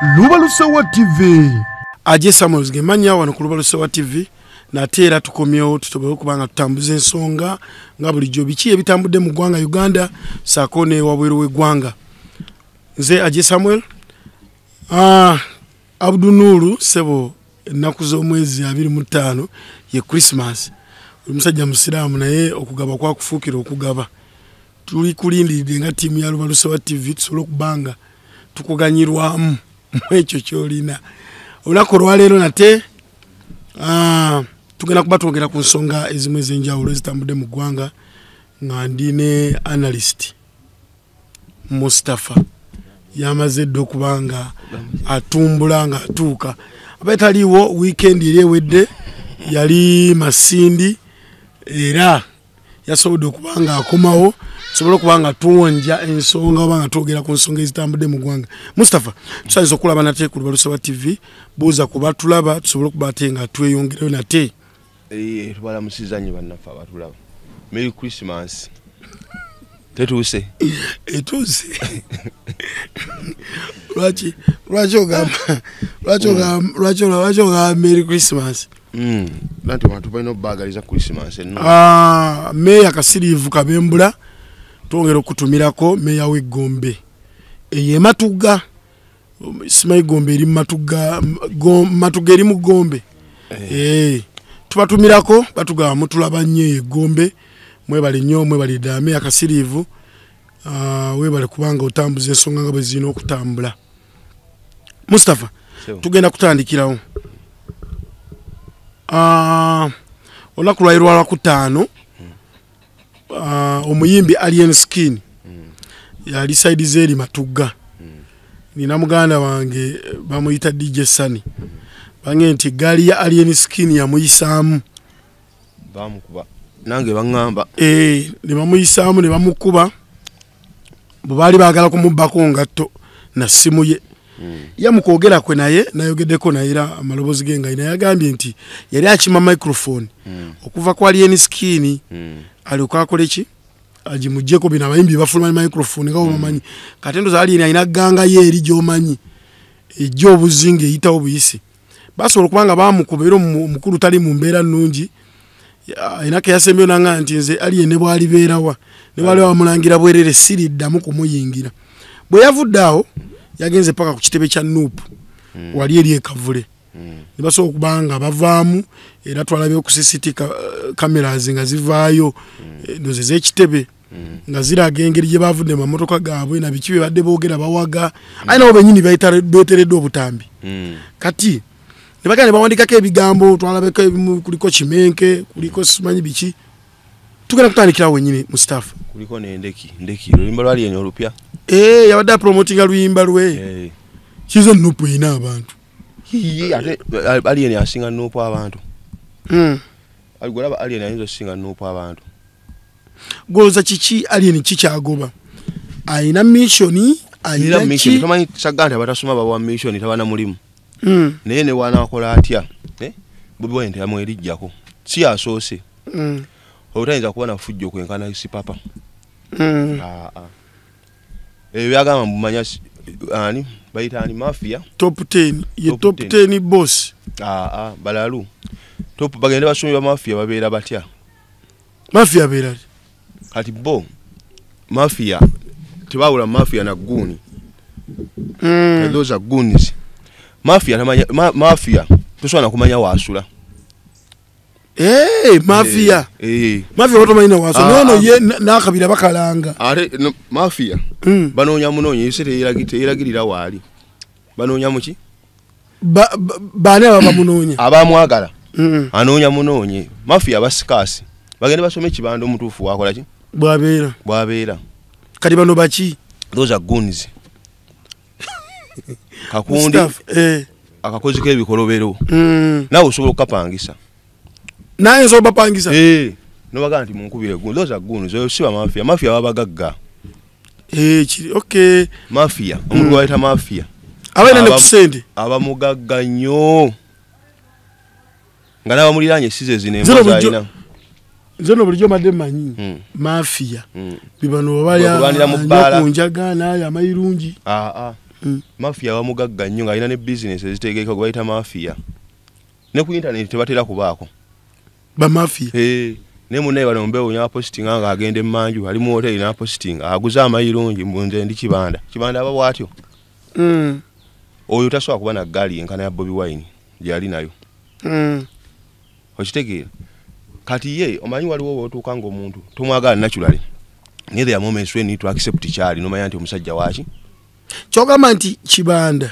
Lubalusewa TV. Aje Samuels gemanya wano ku Lubalusewa TV nate era tukomyewo tusobole okuba nga tutambuza ensonga nga bulijjo biki ebitambudde mu ggwanga Uganda saako ne wabweru w'eggwanga. Nze Aje Samuel Abdunuru sebo ennaku z'omwezi 25 ye Christmas. Oli musajja musiraamu naye okugaba kwakufuukira okugaba. Tuli kulindiridde nga ttiimu ya Lubalusewa TV tusobole okubanga tukuganyirwamu mu ekyo ky'olina. Olunaku olwaleero nate tugenda kuba twogera ku nsonga ezimu ez'enjawulo ezitambudde mu ggwanga nga ndi ne analyst Mustafa. Yamaze dda okuba nga atumbula nga atuuka. Abaye taliiwo weekend eri ewedde yali Masindi era yasobodde okuba nga akomawo tusobole okuba nga tuwonja ensonga oba nga twogera ku nsonga ezitambudde mu ggwanga. Mustafa, tusanyusa okulaba nate ku Lubalusewa TV, buuza ku batulaba tusobole okuba ate nga tweyongereyo nate. Tubalamusizza nnyo bannaffe abatulaba. Merry Christmas. Tetuuse. Etuuse. Lwaki ogamba Merry Christmas? Nanti abantu balina obbaagaliza Christmas enno. Meeya Kasiriivu Kabembula twongera okutumirako meeya w'Eggombe. Eyo Matugga, simanyi Gombe eri Matugga, Matugga eri mu Gombe. Tubatumirako batugamba mutulaba nnyo eyo Gombe. Mwebale nnyo, mwebale ddala. Meeya Kasiriivu webale kubanga otambuza ensonga nga bwe zirina okutambula. Mustafa, tugenda kutandikirawo. Olunaku lwali lwa Lwakutaano, omuyimbi Alien Skin yali side z'eri Matugga. Nina muganda wange bamuyita DJ Sunny. Bange nti eggaali ya Alien Skin yamuyisaamu. Bamukuba. Nange baŋŋamba. Ne bamuyisaamu ne bamukuba. Bwe baali baagala kumubbako ngatto na ssimu ye. Ye mu kwogera kwe naye nayogeddeko naye era amaloboozi ge nga yagambye nti yali akima microphone okuva ku Alien Skin alyoke akole ki agimuggyeko. Bino abayimbi bafuluma ne microphone nga bw'obamanyi. Kati ndowooza Alien alina gganga ye eri gy'omanyi ejja obuzinga eyitawo buyisi. Basobola okuba nga baamukuba era omukulu tali mu mbeera nnungi. Alina ke yasembyeyo n'aŋŋamba nti nze Alien ne bw'alibeerawa ne bw'aliba bamulangira bwerere siriddamu kumuyingira. Bwe yavudde awo yagenze paka ku kitebe kya NUP wali eri e Kavule. Ne basobola okuba nga bavaamu era twalabye ku CCTV cameras nga zivaayo ndowooza ez'ekitebe nga ziraga engeri gye bavudde mu mamotoka gaabwe na biki bye badde boogera bawaga. Aye nabo bennyini beetereddwa obutambi. Kati ne bagenda ne bawandiikako ebigambo, twalabeko ebimu kuliko kimenke, kuliko simanyi biki. Tugenda kutandikirawo wennyini Mustafa. Kuliko ne Ndeki oluyimba lwa Alien olupya. Yabadde apromotinga luyimba lwe. Kiza NUP erina abantu. Ate Alien asinga NUP abantu. Gw'olaba Alien ayinza okusinga NUP abantu. Gw'olowooza kiki Alien kikyagoba? Alina mission, alina mission. Tomanyi sagga nti abatasoma bawa mission tabana mulimu. Naye ne bw'anaakola atya? Bobi Wine teyamwerijjako. Si asoose. Obutayinza kuba na fujjo kwenkana Sipapa. Ebyo byagamba mbumanya ani bayita ani mafia top 10 ye top 10 boss. Balalu top bagende basomye ba mafia babeera batya? Mafia beera kati bo mafia tebawula mafia na guni. Those are goons. Mafia tamanya mafia tosobola kumanya wasula. Mafia. Mafia otomanyi wasula. No ye n'akabira bakalanga. Ate mafia banoonya munoonya ese teyeragirira waali. Banoonya muki? Baani ababa munoonya? Abamwagala. Anoonya munoonye. Mafia basikaasi. Bagende basome ekibanda omutuufu wakola ki? Bw'abeera. Bw'abeera. Kati bano baki? Those are goons. Kakundi akakozi k'ebikolobero. Naawe osobola okukapangisa. Naye nsobola bapangisa. Nobagamba nti munkubire goons. Those are goons. Oyo si ba mafia. Mafia baba bagagga. Okay. Mafia. Omuntu gw'ayita mafia. Abalina ne ku ssente. Abamugagga nnyo. Nga n'abamuliraanye size zino embwa z'alina. Nze no bulijjo mbadde mmanyi mafia. Bibano bali Kulwanira mu bbaala. ku njaga n'ayo amayirungi. Mafia wamugagga nnyo ng'alina ne bizinesi ezitegeeka gwe bayita mafia. Ne ku internet tebatera kubaako. Ba mafia. Ne munnaye wano mbewo n'apositinga ng'agenda emmanju ali mu hoteri n'apositinga aguza amayirungi mbu nze ndi Kibanda. Kibanda aba bw'atyo. Oyo tasobola kuba na ggaali yenkana ya Bobi Wine gy'ali nayo. Okitegeera? Kati ye omanyi waliwo w'otuuka ng'omuntu tomwagala naturally. Naye there are moments when you need to accept kyali n'omanya nti omusajja waaki. Kyogamba nti Kibanda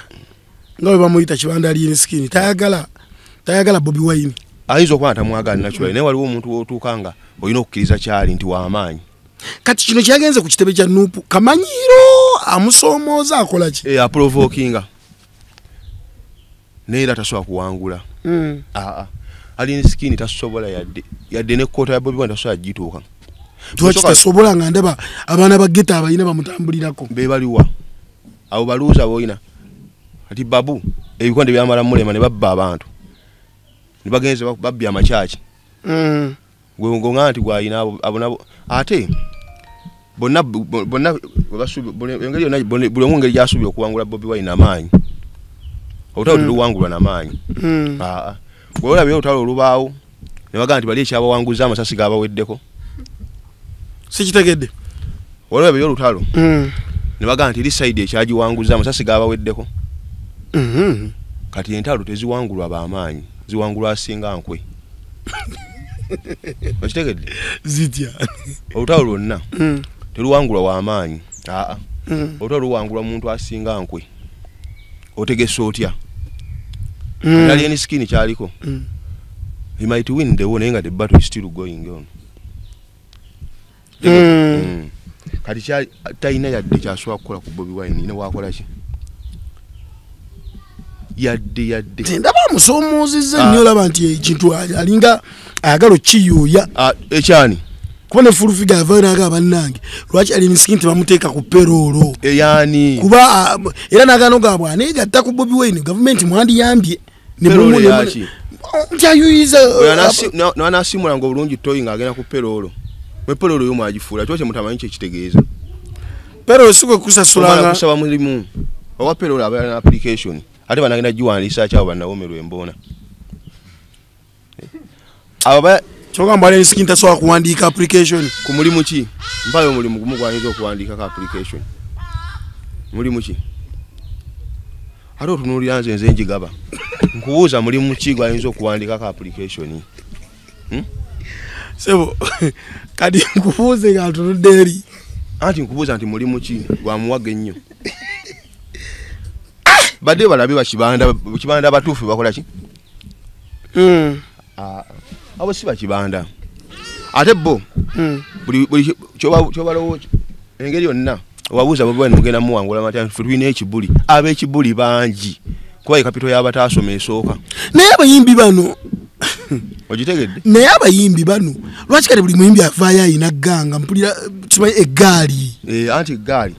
nga bwe bamuyita Kibanda Alien Skin tayagala Bobi Wine. Ayinza okuba tamwagala naturally naye waliwo omuntu w'otuuka nga olina okukkiriza kyali nti w'amaanyi. Kati kino kyagenze ku kitebe kya Nuupu kamanyiiro amusoomooza akola ki? Aprovokinga. Naye era tasobola kuwangula. Alien Skin tasobola yadde ne kkoota ya Bobi Wine tasobola gituuka. Lwaki tasobola nga ndaba abaana ba ghetto abalina bamutambulirako? Be baliwa. Abo baluuza boolina. Kati babu ebikonde byamala mulema ne babba abantu. Ne bagenze babbye amakyaki. Gwe ng'onga nti gw'alina abo nabo ate bonna engeri yonna buli omu engeri gy'asuubira okuwangula Bobi Wine amaanyi. Olutalo teruwangulwa n'amaanyi. Gwe olabye olutalo olubaawo ne bagamba nti bali ekyabawanguza amasasi gaabaweddeko. Sikitegedde. Olabye olutalo ne bagamba nti eri sayidi ekyagiwanguza amasasi gaabaweddeko. Kati entalo teziwangulwa b'amaanyi, ziwangulwa asinga nkwe. Okitegedde? Zitya. Olutalo lwonna teruwangulwa w'amaanyi. Olutalo luwangulwa muntu asinga nkwe. Otegese otya? Alien Skin kyaliko. He might win the war naye nga the battle is still going on. Kati talina yadde kyasobola kukola ku Bobi Wine ne wakola ki? Yadde. Ndaba amusomoozezza nnyo olaba nti ekintu alinga ayagala okiyuuya. Ekyani? Kuba ne Full Figure avaayo n'agamba bannange lwaki Alien Skin tebamuteeka ku payroll? Eyani? Kuba era n'agaana gaabwe aneegatta ku Bobi Wine gavumenti mwandiyambye. Payroll yaki? Nti ayuyiza. N'anaasimulanga obulungi toyi ng'agenda ku payroll. Mwe payroll yo mwagifuula kyo kye mutamanyi kye kitegeeza. Payroll si kwe kusasulanga. Omala kusaba mulimu. Owa payroll abeera na application. Ate banagenda giwandiisa kyabo bannawomerwa emboona. Abo kyogamba Alien Skin tasobola kuwandiika application. Ku mulimu ki? Mpayo omulimu gumu gw'ayinza okuwandiikako application. Mulimu ki? Ate otunuulira nze njigaba. Nkubuuza mulimu ki gw'ayinza okuwandiikako application? Sebo kati nkubuuze nga ntunudde eri. Anti nkubuuza nti mulimu ki gwamuwaga ennyo. Badde balabe bakibanda abatuufu bakola ki? Abo si bakibanda. Ate bo buli kyobalowooza engeri yonna obabuuza Bobi Wine mugenda muwangula matya ffe tulina ekibuli. Ab'ekibuli bangi kuba ye kapito y'abataasoma esooka. Naye abayimbi bano ogitegedde? Naye abayimbi bano lwaki kati buli muyimbi avaayo ayina gganga mpulira simanyi eggaali. Anti eggaali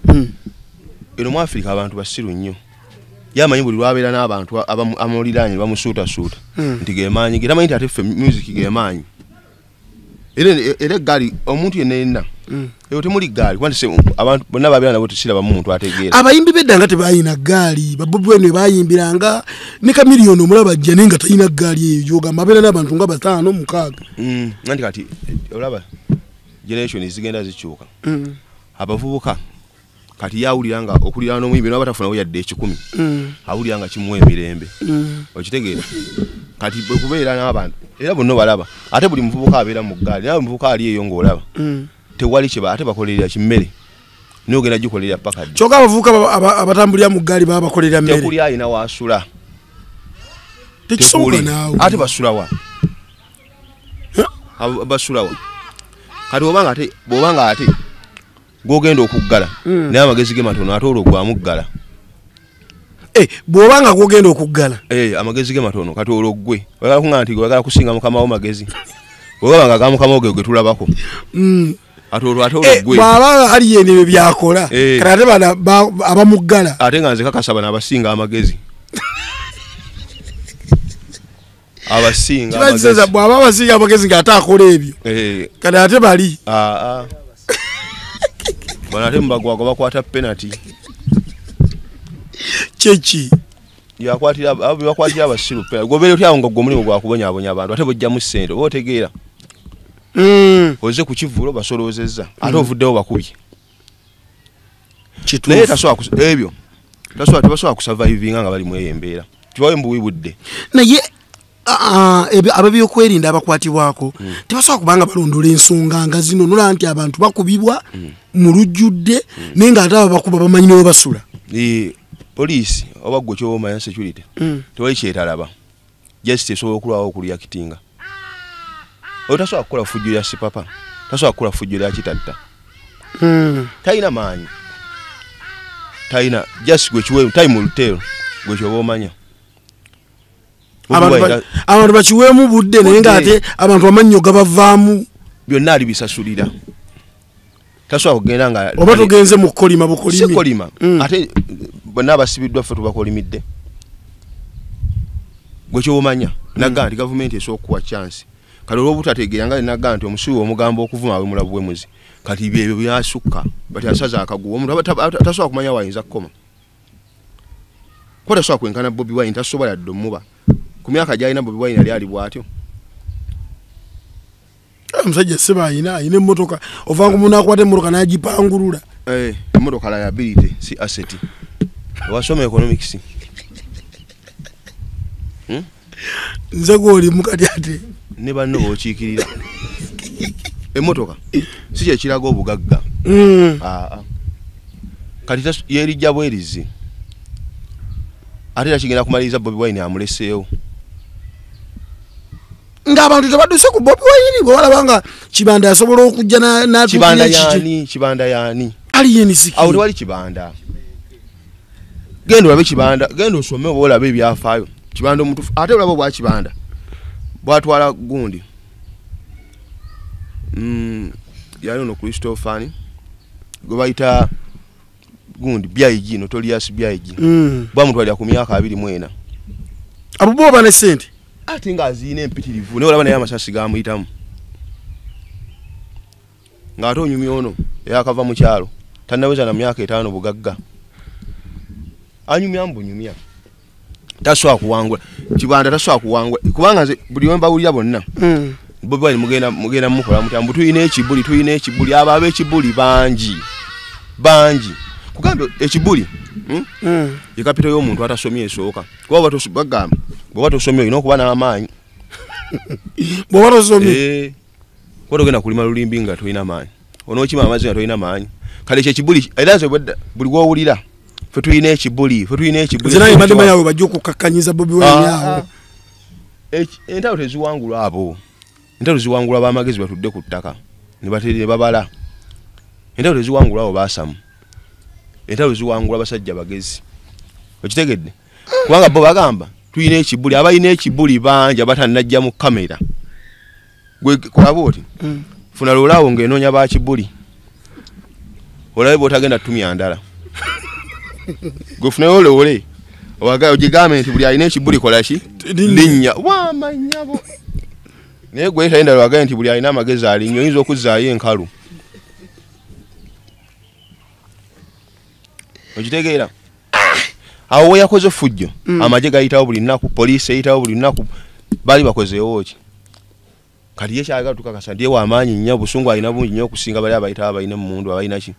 eno mu Afrika abantu basiru nnyo. Yamanyi buli lwabeera n'abantu abamuliraanye bamusuutasuuta nti gemaanyi ge tamanyi nti ate ffe music gemaanyi. Era eggaali omuntu yenna yenna eyo temuli ggaali kuba nti abantu bonna babeera nabo tesiraba muntu ategeera. Abayimbi b'edda nga tebalina ggaali ba Bobi Wine bayimbiranga ne Chameleone omulaba ajja naye nga talina ggaali eyo gy'ogamba abeera n'abantu nga 5 6. Anti kati olaba generation zigenda zikyuka. Abavubuka kati yawulira nga okuliraana n'omuyimbi n'aba tafunawo yadde 1,000 awulira nga kimuwa emirembe. Okitegeera? Kati bwe kubeera n'abantu era bonna balaba ate buli muvubuka abeera mu ggaali naye omuvubuka ali eyo ng'olaba tewali kye ate bakolerera kimmere naye ogenda gikolerera paka ddi. Kyokka abavubuka abatambulira mu ggaali baba bakolerera mmere. Tekuli alina w'asula. Tekisoboka naawe. Ate basula wa? Basula wa? Kati bw'obanga ate gw'ogenda okuggala naye amagezi ge matono ate olwo gwamuggala. Bw'obanga gw'ogenda okuggala. Amagezi ge matono kati olwo ggwe oyagala kuŋŋamba nti oyagala kusinga mukama wo magezi. Bw'obanga nga mukama wo ge tulabako. Ate olwo ggwe. Bw'abanga ali yene ebyo by'akola kati ate bano abamuggala. Ate nga nze kakasa bano abasinga amagezi. Abasinga amagezi. Bw'aba abasinga amagezi ng'ate akola ebyo. Kati ate bali. Bano ate mubagwago bakwata penalty. Kyeki yakwatira abo bakwatira abasiru pe gobere otyawo nga gwe omulimu gwakubonyaabonya abantu ate bojjamu ssente oba otegeera. Oze ku kivulo basoloozezza ate ovuddewo bakubye. Naye tasobola ebyo tasobola tebasobola kusurvivinga nga bali mu eyo embeera kibawe mbuwi budde. Naye ababyokwerinda abakwatibwako tebasobola kubanga balondola ensonga nga zino nolaba nti abantu bakubibwa mu lujjudde naye ng'ate abo bakuba bamanyi ne we basula. Poliisi oba gwe kyoba omanya security tewali kyetalaba just esobola okulwawo okureactinga. Otasobola kukola fujjo lya sipapa, tasobola kukola fujjo lya kitatta. Talina maanyi, talina just gwe kiwe time will tell gwe kyoba omanya. Abantu bakiweemu budde naye ng'ate abantu amannyo gabavaamu byonna alibisasulira. Tasobola kugenda nga oba tugenze mu kukolima bukolimi. Si kolima ate bonna abasibiddwa ffe tubakolimidde. Gwe kyoba omanya nagamba nti gavumenti esobola okuwa chance. Kale olw'obutategeera nga nagamba nti omusibe omugamba okuvuma awe mulabu bwemuzi kati ebyo byasukka bati asaza akaguwa omuntu tasobola kumanya wayinza kukoma. Kuba tasobola kwenkana Bobi Wine, tasobola yadde omuba ku myaka gy'alina Bobi Wine yali ali bw'atyo. Omusajja seba ayina emmotoka ova ku muntu akwata emmotoka n'agipangulula. Emmotoka liability si asset. Wasoma economics. Nze gw'oli mukati ate ne banno b'okiikirira. Emmotoka si kye kiraga obugagga. Kati yeerijja bwerizi ate era kigenda kumaliriza Bobi Wine amuleseewo. Ng'abantu tebadduse ku Bobi Wine bwe balaba nga Kibanda asobola okujja n'atuukirira. Kibanda yaani? Kibanda yaani? Alien Skin. Awo tewali Kibanda. Genda olabe Kibanda, genda osome oba olabe ebyafaayo. Kibanda omutuufu ate olaba obwa Kibanda bwatwala gundi. Yali ono Christopher gwe bayita gundi B.I.G. Notorious B.I.G. Bwamutwalira ku myaka 24. Abo bo bane ssente ate ng'aziina empitirivu naye olaba naye amasasi gamuyitamu. Ng'ate onyumya ono eyakava mu kyalo tannaweza na myaka 5 bugagga. Anyumya mbunyumya. Tasobola kuwangula. Kibanda tasobola kuwangula kubanga nze buli we mbawulira bonna Bobi Wine mugenda mukola mutya mbu tulina ekibuli tulina ekibuli abo ab'ekibuli bangi bangi. Kugamba ekibuli ye kapito y'omuntu atasomye esooka kuba bagamba bw'oba tosomye olina okuba n'amaanyi. Bw'oba tosomye kuba togenda kulima lulimbi nga tolina maanyi, onookima amazzi nga tolina maanyi. Kale ekyo ekibuli era nze buli gw'owulira ffe tulina ekibuli, ffe tulina ekibuli. Nze naye mbadde manya bajja okukakkanyiza Bobi Wine awo. Entalo teziwangulwa abo, entalo ziwangulwa b'amagezi batudde ku ttaka ne babala. Entalo teziwangulwa abo baasamu, entalo ziwangulwa basajja bagezi. Okitegedde? Kubanga bo bagamba tulina ekibuli, abalina ekibuli bangi abatannajja mu kamera. Gwe kolaba oti funa loolaawo ng'enoonya ba kibuli olabe bw'otagenda tumya ndala. Gwe funayo loole ogigambe nti buli alina ekibuli kola ki linnya wamanyabo. Naye gwe leeta endala ogambe nti buli alina amagezi alinnya oyinza okuzzaayo enkalu. Okitegeera? Awo we yakoze fujjo amagye gayitawo buli nnaku, poliisi eyitawo buli nnaku, baali bakozeewo ki? Kati ye kyayagala tukakasa nti ye w'amaanyi nnyo, obusungu alina bungi nnyo okusinga bali abayitawo abalina emmundu abalina ki.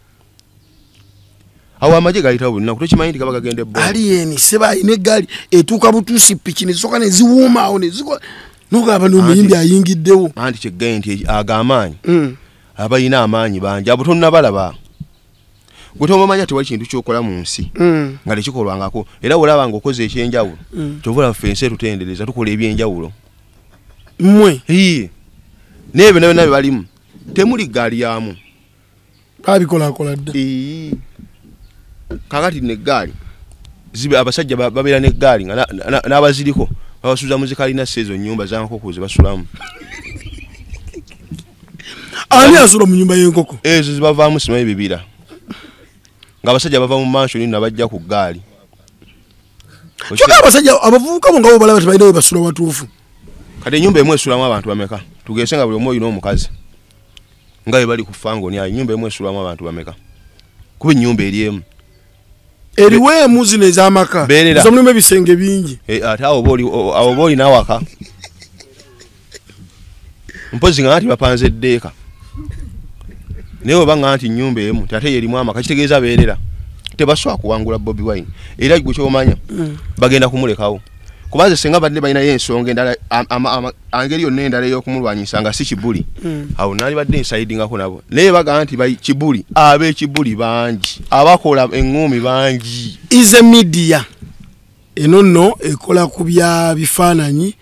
Awo amagye gayitawo buli nnaku, tokimanyi nti gaba gagenda ebbomba. Alien seba alina eggaali etuuka butuusi piki ne zisooka ne ziwuuma awo ne zikola n'ogamba n'omuyimbi ayingiddewo. Anti kyeggaye nti ago amaanyi abalina amaanyi bangi abo tonnabalaba. Gwe tomamanya tewali kintu ky'okola mu nsi nga tekikolwangako era bw'olaba ng'okoze ekyenjawulo kyova olaba ffe ensi etutendereza tukola ebyenjawulo. Mmwe n'ebyo byonna bye balimu temuli ggaali yamu. Babikolakola dda. Kaakati n'eggaali abasajja babeera n'eggaali nga n'abaziriko babasuuza mu zikalina si ezo nnyumba za nkoko ze basulamu. Ani asula mu nnyumba y'enkoko? Ezo zibavaamu simanyi bibira. Ng'abasajja bava mu mansioni nabajja ku ggaali. Kyokka abasajja abavubuka bo nga bo balaba tebalina we basula watuufu. Kati ennyumba emu esulamu abantu bameka? Tugese nga buli omu olina omukazi nga bwe bali ku fangoni ayo, ennyumba emu esulamu abantu bameka? Kuba ennyumba eri emu. Eriweemu zino ez'amaka zo mulimu ebisenge bingi. Ate awo oba olina awaka. Mpozi nga nti bapanze eddeeka. Naye oba nga nti nnyumba emu ate yerimu amaka kitegeeza beerera. Tebasobola kuwangula Bobi Wine. Era gwe ky'omanya bagenda kumulekawo. Kubanze senga badde balinayo ensonga endala angeri yonna endala ey'okumulwanyisa nga si kibuli. Awo nali badde nsaidingako nabo. Naye bagamba nti kibuli ab'ekibuli bangi abakola eŋŋumi bangi. Ize media eno nno ekola ku bya bifaananyi,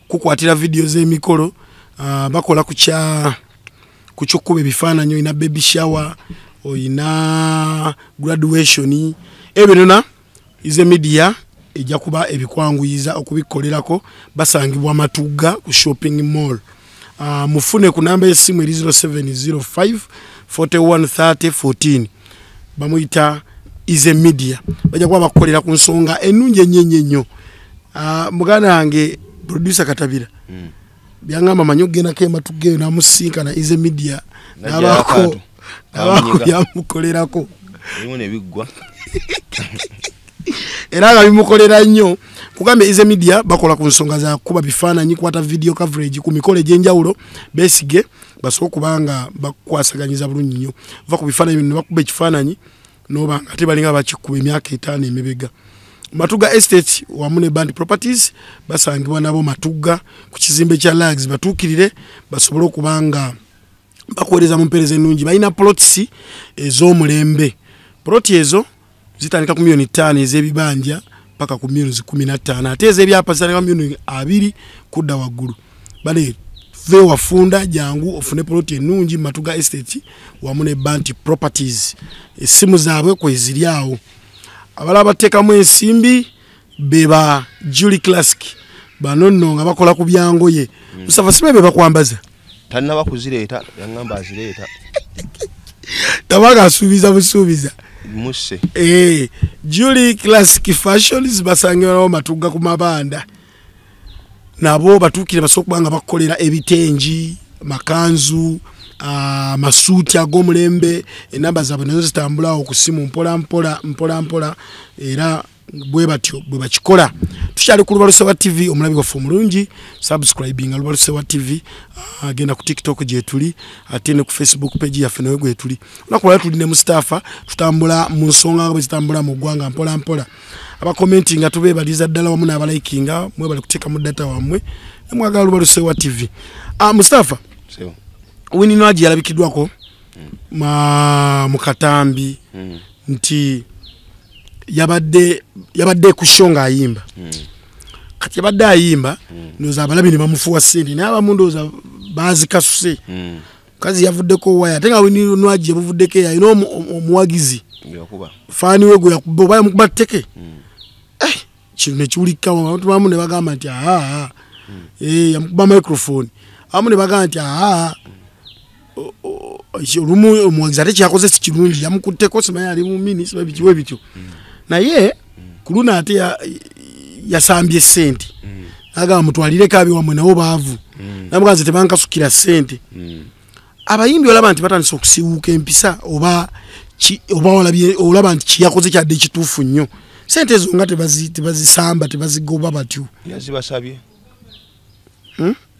kukwatira vidiyo z'emikolo, bakola ku ky'okkuba ebifaananyi, olina baby shower, olina graduation, ebyo byonna Ize media ejja kuba ebikwanguyiza okubikolerako. Basangibwa Matugga ku shopping mall. Mufune ku namba y'essimu eri 0705 41 30 14. Bamuyita Ize media, bajja kuba bakukolera ku nsonga ennungi ennyo ennyo ennyo. Muganda wange producer Katabira byangamba manyi okugendako e Matugga eyo namusinkana Ize media n'abaako byamukolerako ebimu ne biggwa era nga bimukolera nnyo. Kugambye Ize media bakola ku nsonga za kuba bifaananyi, kwata video coverage ku mikolo egy'enjawulo. Beesige basobola okuba nga bakukwasaganyiza bulungi nnyo. Va ku bifaananyi bino ne bakuba ekifaananyi n'oba nga ate balinga bakikuba emyaka 5 emabega. Matugga Estate wamu ne Band Properties basangibwa nabo Matugga ku kizimbe kya Lags. Batuukirire basobole okuba nga bakuweereza mu mpeereza ennungi. Balina plots ez'omulembe. Plot ezo zitandika ku milioni 5 ez'ebibanja paka ku milioni 15, ate ez'ebyapa zitandika ku milioni 20 kudda waggulu. Bale ve wafunda jangu ofune plot ennungi Matugga Estate wamu ne Band Properties. Essimu zaabwe kweziri awo. Abalala bateekamu ensimbi beba Julie Classic, bano nno nga bakola ku byangoye. Mustafa sibe be bakwambaza tannaba kuzireeta, yangamba azireeta. Tabaga asuubiza busuubiza musse. Julie Classic Fashions basangibwa nabo Matugga ku mabanda. Nabo batuukire basobola okuba nga bakukolera ebitengi, makanzu, amasuuti ag'omulembe. Enamba zaabwe nazo zitambulawo ku ssimu mpola mpola mpola mpola, era bwe batyo bwe bakikola. Tukyali ku Lubalusewa TV, omulabi waffe omulungi, subscribinga Lubalusewa TV, agenda ku TikTok gye tuli, ate ne ku Facebook page yaffe nayo gye tuli. Olunaku lwaleero tuli ne Mustafa, tutambula mu nsonga nga bwe zitambula mu ggwanga mpola mpola. Abakomentinga tubeebaliza ddala wamu n'abalikinga, mwebale kuteekamu data wammwe nemwagala Lubalusewa TV. Mustafa, Winnie Nwagi yalabikiddwako mu katambi nti yabadde ku show ng'ayimba. Kati yabadde ayimba, ndowooza abalabi ne bamufuwa ssente, naye abamu ndowooza baazikasuse. Mukazi yavuddeko waya, ate nga Winnie Nwagi yabuvuddeko eyo alina omuwagizi faani we gwe yakuba oba yamukuba tteke. Kino ne kiwulikikawo, abantu bamu ne bagamba nti aa, yamukuba microphone. Abamu ne bagamba nti aa, olumu omuwagizi ate kyakoze si kirungi, yamukutteko simanyi ali mu mini simanyi biki bwe bityo. Naye ku luno ate yasambye ssente, n'agamba mutwalireko abewammwe nabo baavu, n'amugamba nze tebankasukira ssente. Abayimbi olaba nti batandise okusiiwuuka empisa oba olaba nti kyeyakoze kyadde kituufu nnyo. Ssente ezo nga tebazisamba, tebazigoba batyo. Yazibasabye.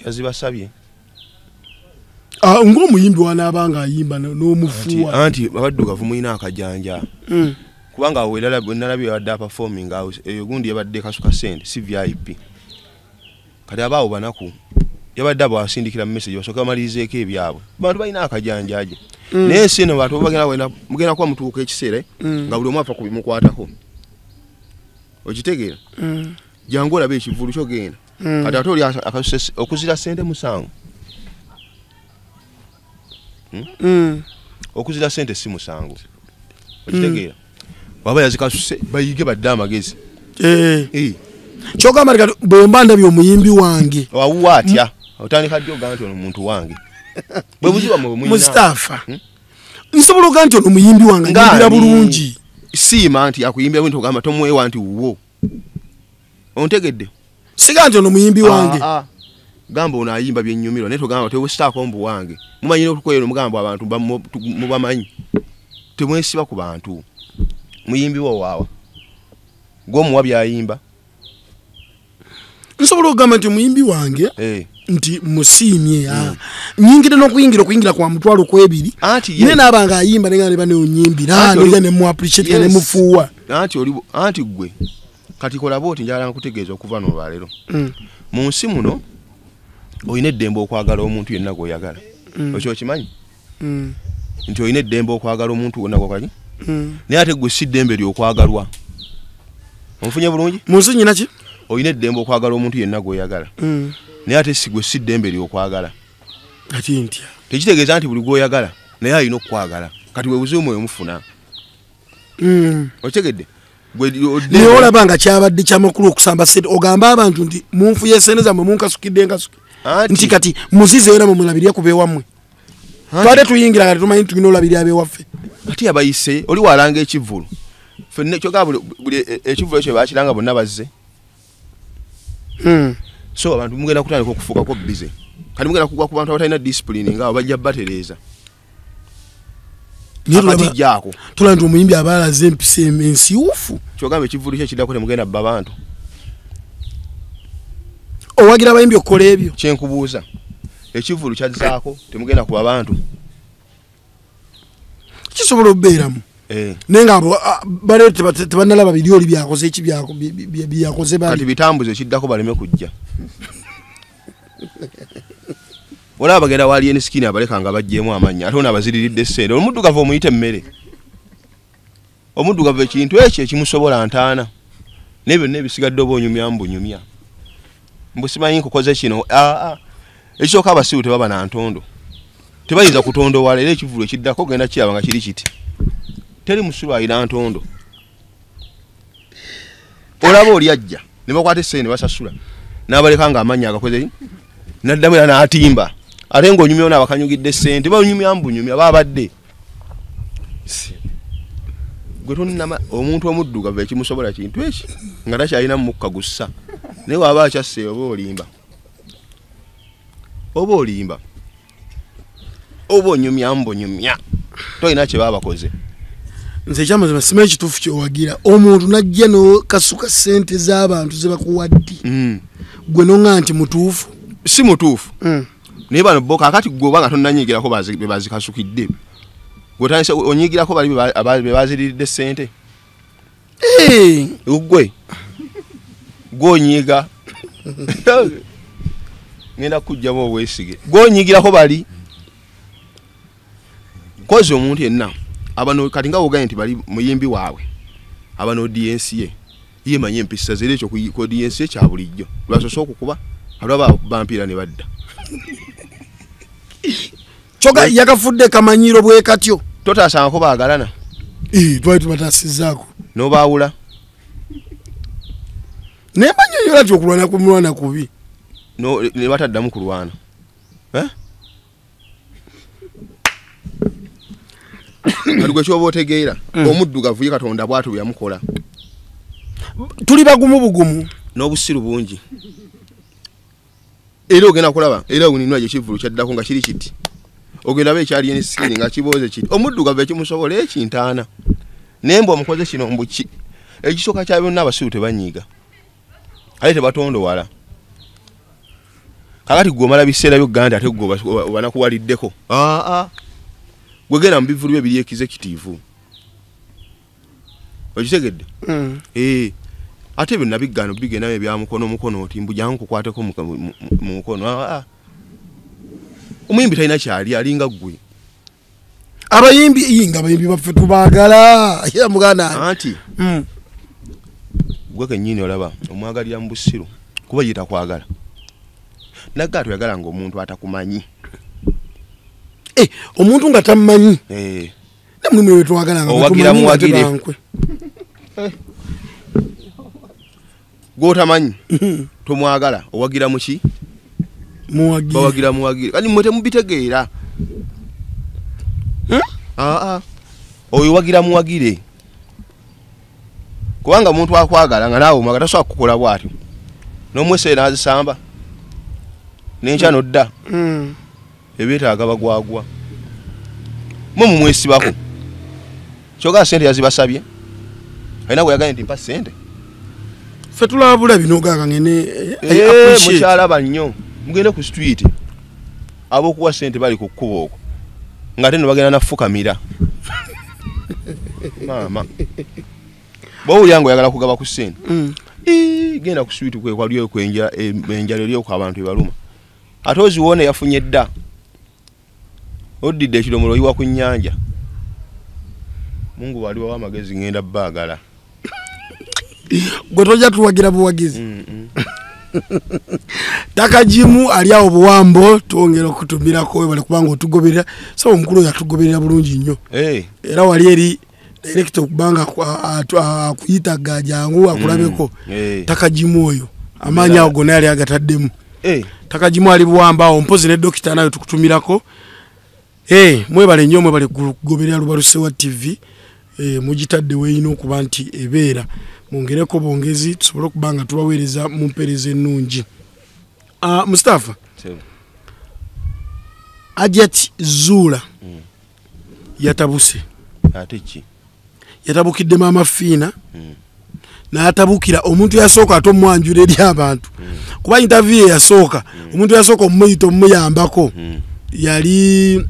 Yazibasabye. Ng'omuyimbi wanaaba ng'ayimba n'omufuuwa. Anti abaddugavu mulina akajanja. Kubanga awo nalabye yabadde aperforming awo, eyo gundi yabadde kasuka ssente, si VIP. Kati abaawo banaku yabadde abo asindikira message basooke bamalirizeeko ebyabwe. Bantu balina akajanjaje. Naye ensi eno bantu mugenda kuba mutuuka ekiseera nga buli omu afa ku bimukwatako. Okitegeera? Jangu olabe ekivvulu kyogenda. Kati ate oli okuzira ssente musango. Okuzira ssente si musango. Okitegeera? Bw'aba yazikasuse bayige badde amagezi. Kyogamba nti bwe mba ndabye omuyimbi wange wawuwa atya? Otandika ddi ogamba nti ono muntu wange? Bwe buzibu bwammwe bwe mulina. Mustafa, nsobola okugamba nti ono muyimbi wange anyimbira bulungi. Siima nti akuyimbira bulungi, ogamba tomwewa nti wuwo. Ontegedde? Siga nti ono muyimbi wange. Gamba ono ayimba byennyumirwa, naye togamba tewesitaako mbu wange. Mumanyi n'okukolera omugamba abantu mubamanyi. Temwesiba ku bantu. Muyimbi wo waawa. Gwomuwa byayimba. Nsobola okugamba nti omuyimbi wange nti musiimye nyingire n'okuyingira okuyingira kwa 20,000 naye naaba nga ayimba nenga ne banonyimbira nja ne mu appreciate ne mufuuwa. Anti oli anti gwe kati kola bwoti njagala nkutegeeza okuva n'olwaleero. Mu nsi muno olina eddembe okwagala omuntu yenna gw'oyagala. Ekyo okimanyi? Nti olina eddembe okwagala omuntu wonna gw'okaji? Naye ate gwe si ddembe ly'okwagalwa. Onfunye bulungi? Mu nsi nnyina ki? Olina eddembe okwagala omuntu yenna gw'oyagala. Naye ate si gwe si ddembe ly'okwagala. Ati ntya? Tekitegeeza nti buli gw'oyagala naye alina okukwagala. Kati bwe buzibu mwe mufuna. Okitegedde? Naye olaba nga kyabadde kyamakulu okusamba ssente ogamba abantu nti munfuye ssente zammwe munkasukidde enkasuki. Nti kati muzize era mumulabirye ku beewammwe. Twade tuyingira nga tetumanyi tulina olabirya ab'ewaffe. Ate yabayise oli walanga ekivvulu. Ffenna kyokka buli ekivvulu ekyo bakiranga bonna bazze. So abantu mugenda kutandika okufuukako busy. Kati mugenda kugwa ku bantu abatalina discipline nga bajja batereeza. Akatijjaako. Tulaba nti omuyimbi aba alaze empisa ensiwufu. Kyogamba ekivvulu kye kiddako temugenda bba bantu. Owagira abayimbi okukola ebyo. Kye nkubuuza. Ekivvulu kyazzaako temugenda kuba bantu. Kisobola okubeeramu. Naye nga abo baleero tebannalaba biri oli byakoze eki byakoze bali. Kati bitambuze ekiddako baleme kujja. Olaba bagenda wali eni skin abaleka nga baggyemu amannya ate ono abaziriridde ssente. Omuddugavu omuyita emmere. Omuddugavu ekintu ekyo ekimusobola ntaana. Naye byonna ebisigadde oba onyumya mbunyumya. Mbu simanyi nkukoze kino. Ekisooka abasiru tebaba na ntondo. Tebayinza kutondowala era ekivvulu ekiddako ogenda kiraba nga kiri kiti. Teri musiru alina ntondo. Olaba oli ajja ne bakwata essente ne basasula. N'abaleka nga amannya agakoze n'addamu era n'atimba. Ate ng'onyumya ono abakanyugidde ssente banyumya mbunyumya babadde. Gwe tonnama omuntu omuddugavu ekimusobola kintu eki nga takyalina mukka gussa. Naye bw'aba akyasse oba olimba. Oba olimba. Oba onyumya mbunyumya. Tolina kye babakoze. Nze ekyamazima simanyi kituufu ky'owagira. Omuntu n'ajja n'okasuka ssente z'abantu ze bakuwadde. Gwe n'oŋŋamba nti mutuufu. Si mutuufu. Naye bano bo kaakati gwe oba nga tonnanyigirako be bazikasukidde. Gwe otandise onyigirako bali be baziriridde ssente. Gwe. Gwe onyiga. Ngenda kuggyamu obwesige. Gwe onyigirako bali. Kozi omuntu yenna. Abano kati nga woganye nti bali muyimbi waabwe. Abano audience ye. Ye manyi empisa ze ekyo ku audience ye kya bulijjo. Lwasoose okukuba alaba bampiira ne badda. Kyoka yakafudde kamanyiro bwe katyo. Totaasangako baagalana. Twali tubataasizzaako. N'obaawula. Naye mbannyonnyola nti okulwana ku mulwana kubi. Ne bataddamu kulwana. Kati gwe ky'oba otegeera omuddugavu ye Katonda bw'atyo bwe yamukola. Tuli bagumu bugumu. N'obusiru bungi. Era ogenda kulaba era oninwa gye kivvulu kyaddako nga kiri kiti. Ogenda ba ekyali eni skin nga kibooze kiti. Omuddugavu ekimusobola ekintaana. Naye mbwe omukoze kino mbu ki. Ekisooka kya byonna abasiru tebanyiiga. Ate tebatondowala. Kaakati gwe omala biseera byo Uganda ate gwe obanakuwaliddeko. Gwe genda mu bivvulu byo ebiri executive. Okitegedde? Ate byonna bigaano bigenda ebya mukono mukono oti mbu jangu nkukwateko mu mukono. Omuyimbi talina kyali alinga ggwe. Abayimbi nga abayimbi baffe tubaagala. Era muganda. Anti gwe kennyini olaba omwagalira mu busiru kuba ye takwagala. Nagga toyagala ng'omuntu atakumanyi. Omuntu nga tammanyi. Nammwe mwe twagala nga owagira batumanyi nga muwagire. tebankwe. Gw'otamanyi tomwagala owagira muki? Muwagire. Bawagira muwagire. Kati mmwe temubitegeera. Oyo wagira muwagire. Kubanga omuntu akwagala nga naawe omwagala tasobola kukukola bw'atyo. N'omweseera n'azisamba. N'enkya n'odda. Ebyetaaga bagwagwa. Mmwe mumwesibako. Kyokka ssente yazibasabye. Alina gwe yagambye nti mpa ssente. Ffe tulaba bulabi n'ogamba ngene mukyalaba nnyo mugende ku street abokuwa ssente bali ku kkubo okwo nga ate no bagenda nafukamira maama bw'owulira ng'oyagala kugaba ku ssente genda ku street kwe kwaliyo enjala eri okwo abantu ebaluma ate oziwone yafunye dda oddidde ekidomola oyiwa ku nnyanja. Mungu waliwo amagezi ngenda baagala gwe tojja tuwagira buwagizi. Takajimu ali awo buwambo twongera okutumirako webale kubanga otugoberera. So omukulu oyo atugoberera bulungi nnyo. Era wali eri director okubanga akuyita gajangu akulabeko. Takajimu oyo amaanyi ago gonna yali agataddemu. Takajimu ali buwambo awo mpozi ne dokita nayo tukutumirako. Mwebale nnyo mwebale kugoberera Lubalusewa TV. Mugitadde weeyina okuba nti ebeera mwongereko bongezi tusobole okuba nga tubaweereza mu mpeereza ennungi. Mustafa, Hajat Zuula yatabuse. Ate ki? Yatabukidde Maama Fiina n'atabukira omuntu yasooka ate omwanjula eri abantu. Kuba interview yasooka omuntu yasooka omuyita omuyambako yali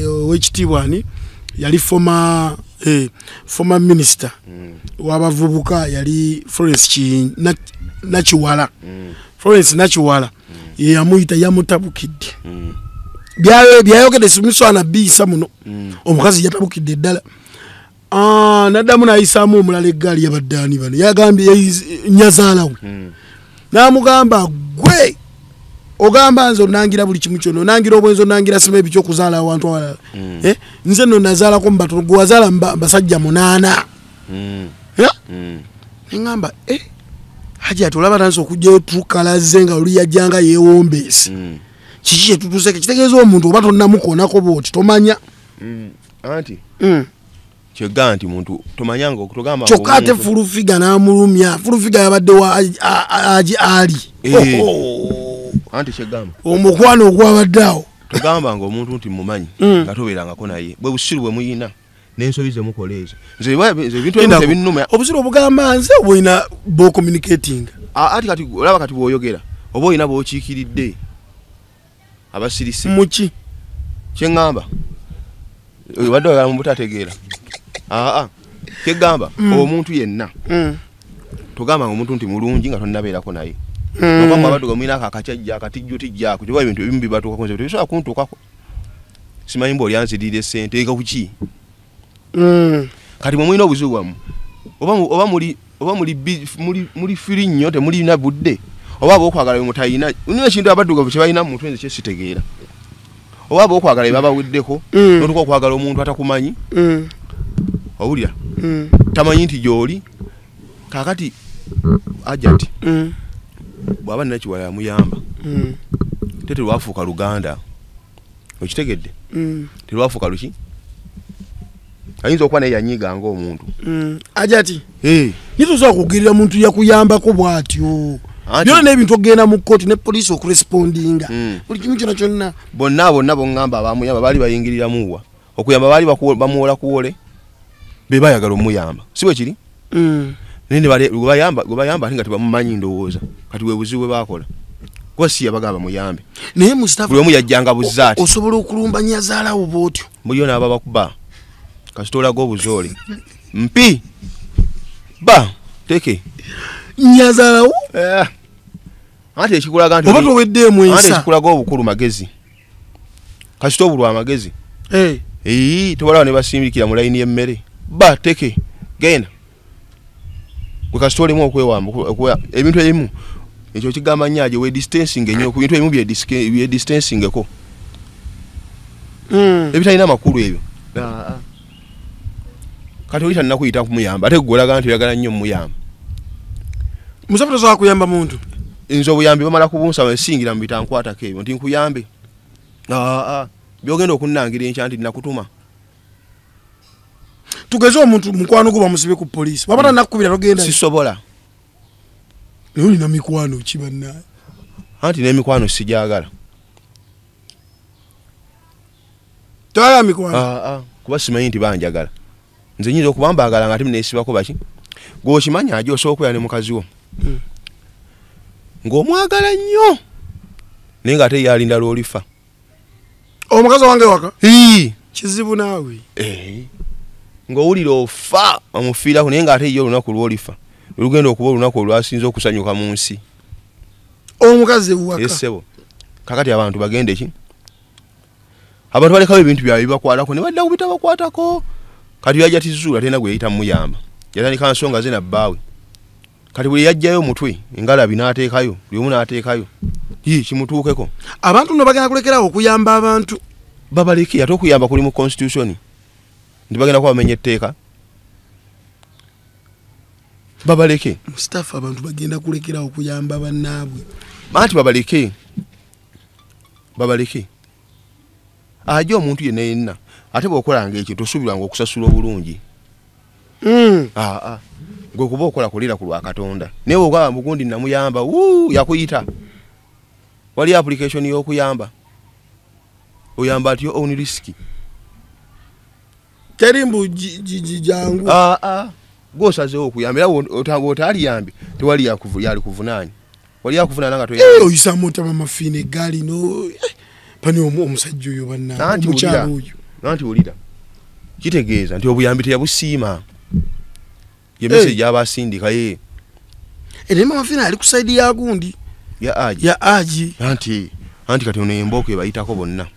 owekitiibwa ani yali former minister w'abavubuka yali Florence Nakiwala. Florence Nakiwala yamuyita yamutabukidde. Byayogedde simuswana biyisa muno. Omukazi yatabukidde ddala. Naddamu n'ayisaamu omulala eggaali yabadde ani bano yagambye nnyazaala we n'amugamba gwe ogamba nze onangira buli kimu kyonna onangira obwenzi onangira sima ebiki okuzaala awantu awalala. Nze nno nazaalako mu batono gwe wazaala basajja 8. Neŋŋamba Hajat olaba tandise okugyayo tukalaze nga oli yajjanga yeewombeese. Kiki kye tutuuseko kitegeeza omuntu oba tonnamukoonako bw'oti tomanya. Anti kyegga nti muntu tomanyanga okutogamba kyokka ate Fulufiga n'amulumya. Fulufiga yabadde wa Haji Ali. Anti kyegamba omukwano ogwabadde awo togamba nga omuntu nti mumanyi nga tobeerangako naye bwe busiru bwe muyina n'ensobi ze mukola ezo. Nze ebintu ebimu tebinnuma. Obusiru obugamba nze obulina bw'ocommunicating. Ati kati olaba kati bw'oyogera oba olina bw'okiikiridde abasirise muki kye ŋŋamba obadde oyagala mu butategeera. Kyegamba omuntu yenna togamba nga omuntu nti mulungi nga tonnabeerako naye. Oba abaddugavu mulina ako akakyajja akatijjutijja ako kyoba ebintu ebimu bibatuukako nze tebisobola kuntuukako. Simanyi mbu oli anziriira essente eka kuki. Kati mwe mulina obuzibu bwammwe oba muli firi nnyo temulina budde oba ab'okwagala bwe mutalina. Nina ekintu abaddugavu kye balina mu mutwe nze kye sitegeera. Oba ab'okwagala bwe babaweddeko n'otuuka okwagala omuntu atakumanyi. Owulira tamanyi nti gy'oli. Kaakati Hajat bw'aba Nakiwala yamuyamba te terwafuuka Luganda. Okitegedde? Terwafuuka luki? Ayinza okuba naye yanyiiga ng'omuntu. Hajat nitusobola kugirira muntu yakuyambako bw'atyo. Byonna n'ebintu okugenda mu kkooti ne poliisi okurespondinga buli kimu kyonna kyonna. Bonna bonna boŋŋamba abamuyamba baali bayingiriramu wa okuyamba baali bamuwola kuwole be bayagala omuyamba si bwe kiri? Naye gwe bayamba ate nga tebamumanyi ndowooza kati bwe buzibu bwe baakola kuba si yabagamba muyambe. Naye Mustafa buli omu yajjanga buzaati. Osobola okulumba nnyazaalawo bw'otyo muliyo n'ababakuba kasita olaga obuzoole mpi ba teke nnyazaalawo anti ekikulaga nti oba toweddeemu ensa. Anti ekikulaga obukulu magezi kasita obulwa amagezi tobalaba ne basimbikira mu layini y'emmere ba teke genda gwe kasita olimu okwewamba ebintu ebimu ekyo kigamba nnyo we distancing ennyo ku bintu ebimu bye distancingeko ebitalina makulu ebyo. Kati oli tannakuyita kumuyamba ate gwe olaga nti oyagala nnyo omuyamba. Mustafa tosobola kuyamba muntu. Nze obuyambi bamala kubunsaba nsingira mu bitankwatako ebyo nti nkuyambe. Byogenda okunnangira enkya nti nakutuma. Tugeze omuntu mukwano gwo bamusibe ku poliisi waba tannakukubira togenda. Sisobola. Naye olina mikwano ki bannaye? Anti n'emikwano sigyagala. Toyagala mikwano? Kuba simanyi nti banjagala. Nze nnyinza okuba mbaagala nga ate neesibako baki Gw'okimanya aje osobola okubeera ne mukazi wo ng'omwagala nnyo naye ng'ate ye alinda lw'olifa. Omukazi wange waka kizibu naawe ng'owulira ofa omufiirako naye ng'ate ye olunaku lw'olifa lugenda okuba olunaku olwasinze okusanyuka mu nsi. Omukazi waka essebo. Kakati abantu bagende ki? Abantu balekawo ebintu byabwe bibakwatako ne badda ku bitabakwatako. Kati yajja tizuula tena gwe yayita muyamba. Yatandika nsonga ze na bbaawe. Kati buli yajjayo omutwe engalabi n'ateekayo, buli omu n'ateekayo. Yii kimutuukeko. Abantu nno bagenda kulekerawo okuyamba abantu. Babaleke ate okuyamba kuli mu constitution. Nti bagenda kuba bamenya etteeka. Babaleke. Mustafa abantu bagenda kulekerawo okuyamba bannaabwe. Anti babaleke. Babaleke. Aje omuntu yenna yenna ate bw'okolanga ekintu osuubirwanga okusasula obulungi. Gwe kuba okola kulira ku lwa Katonda. Naye bw'ogamba mugundi namuyamba, yakuyita. Wali application y'okuyamba. Oyamba at your own risk. Teri mbu jangu. Gw'osazeewo okuyamba era bw'otaaliyambye tewali yali kuvunaanya. Wali akuvunaana nga toyambye. Oyisaamu otya Mama Fiina eggaali no pani omusajja oyo bannange omukyala oyo. Anti wulira. Kitegeeza nti obuyambi teyabusiima. Ye message y'abasindika ye. Era Mama Fiina ali ku side ya gundi. Ya Aji. Ya Aji. Anti kati ono embooko ebayitako bonna.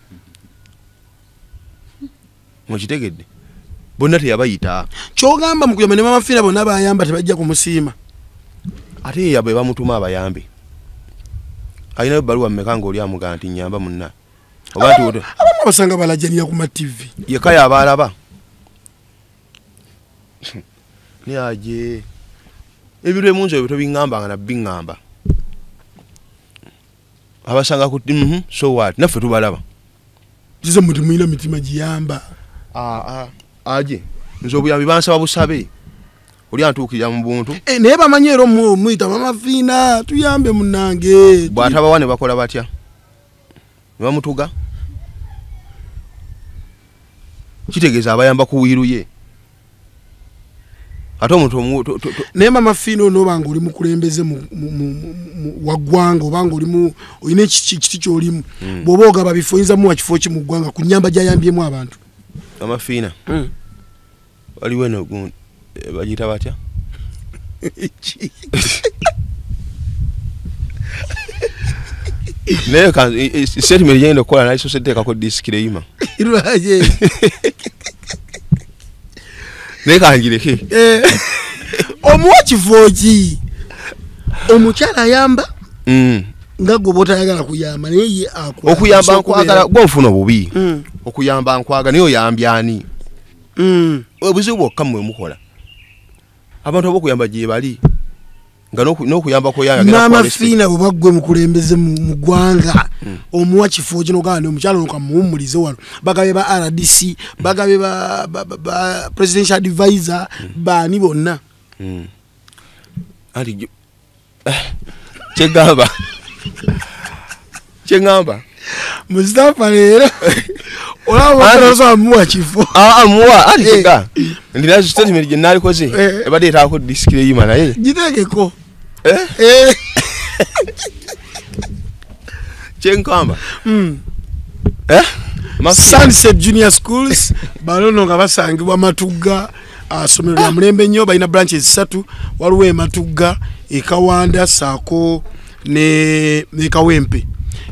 Mukitegedde. Bonna teyabayita. Ky'ogamba mu kuyamba ne Mama Fiina bonna bayamba tebajja kumusiima. Ate ye bwe bamutuma abayambe. Alinayo ebbaluwa mmeka ng'oli amugamba nti nnyamba munna. Oba nti abamu abasanga balajanira ku ma TV. Yekka y'aba alaba. Naye aje ebintu emunzi ebyo tobiŋŋambanga na biŋŋamba. Abasanga ku so what naffe tubalaba. Kize mwe temulina mitima giyamba. Aje nze obuyambi bansaba busabe. Oli antuukirira mu buntu. Naye bamanyi era omuyita Mama Fiina tuyambe munnange. Bw'atabawa ne bakola batya? Ne bamutuga. Kitegeeza abayamba ku wiiru ye. Ate omuntu naye Mama Fiina ono obanga oli mukulembeze wa ggwanga obanga olimu olina ekiti ky'olimu. Bw'oba ogaba bifo oyinza muwa kifo ki mu ggwanga ku nnyamba gy'ayambyemu abantu? Mama Fiina waliwo eno gundi bagiyita batya? Naye statement gyengenda okukola nalisoose nteekako disclaimer. Lwaki? Naye kangireke. Omuwa kifo ki? Omukyala ayamba nga gwe bw'otayagala kuyamba naye ye okuyamba nkwagala gwe nfuna obubi. Okuyamba nkwagala naye oyambye ani? Obuzibu bwokka mmwe mukola. Abantu ab'okuyamba gye bali nga n'okuyamba kw'oyagala Mama Fiina bw'oba ggwe mukulembeze mu ggwanga omuwa kifo kino ogamba nti omukyala ono kamuwummulize wano. Bagabe ba RDC, bagabe ba presidential advisor, baani bonna. Anti kyegamba kyeŋŋamba Mustafa leero olaba osobola muwa kifo. Muwa anti kyega ndina statement gye naalikoze ebadde etaako disclaimer naye giteekeko. Kyenkamba Sunset Junior Schools banono nga basangibwa Matugga, ssomero lya mulembe nnyo, balina branches 3, waliwo e Matugga, e Kawanda saako ne Kawempe.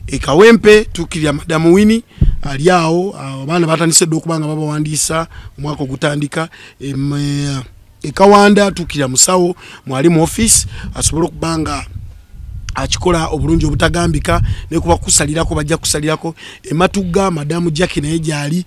E Kawempe tukirya Madam Winnie ali awo, abaana batandise dda okuba nga babawandiisa omwaka ogutandika. E Kawanda tukirya musawo mwalimu office asobole okuba nga akikola obulungi obutagambika ne kuba kusalirako bajja kusalirako. E Matugga Madam Jackie naye gyali.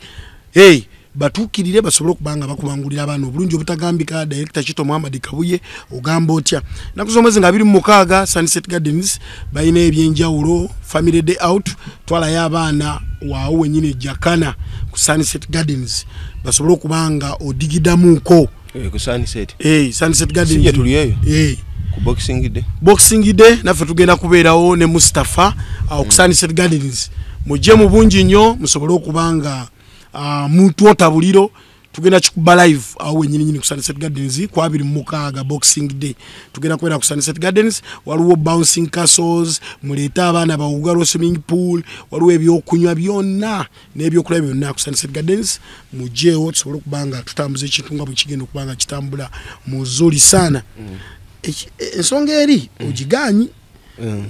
Hey, batuukirire basobole okuba nga bakubangulira abaana obulungi obutagambika. Director Chito Muhammad Kabuye ogamba otya? Ennaku z'omwezi nga 26 Sunset Gardens balina ebyenjawulo, family day out, twalayo abaana waawo wennyini Jakana ku Sunset Gardens basobole okuba nga odigidamuuko. Ku Sunset. Sunset Gardens. Si tuli eyo. Ku Boxing Day. Boxing Day naffe tugenda kubeerawo ne Mustafa ku Sunset Gardens. Mujje mu bungi nnyo musobole okuba nga mutwota buliro Tugenda kikuba live awo wenyini nyini ku Sunset Gardens ku 26 Boxing Day. Tugenda kubeera ku Sunset Gardens, waliwo bouncing castles, muleete abaana bawugalo swimming pool, waliwo ebyokunywa byonna n'ebyokulya byonna ku Sunset Gardens. Mujjeewo tusobole okuba nga tutambuza ekintu nga bwe kigenda okuba nga kitambula muzuri sana. Ensonga eri ogigaanyi,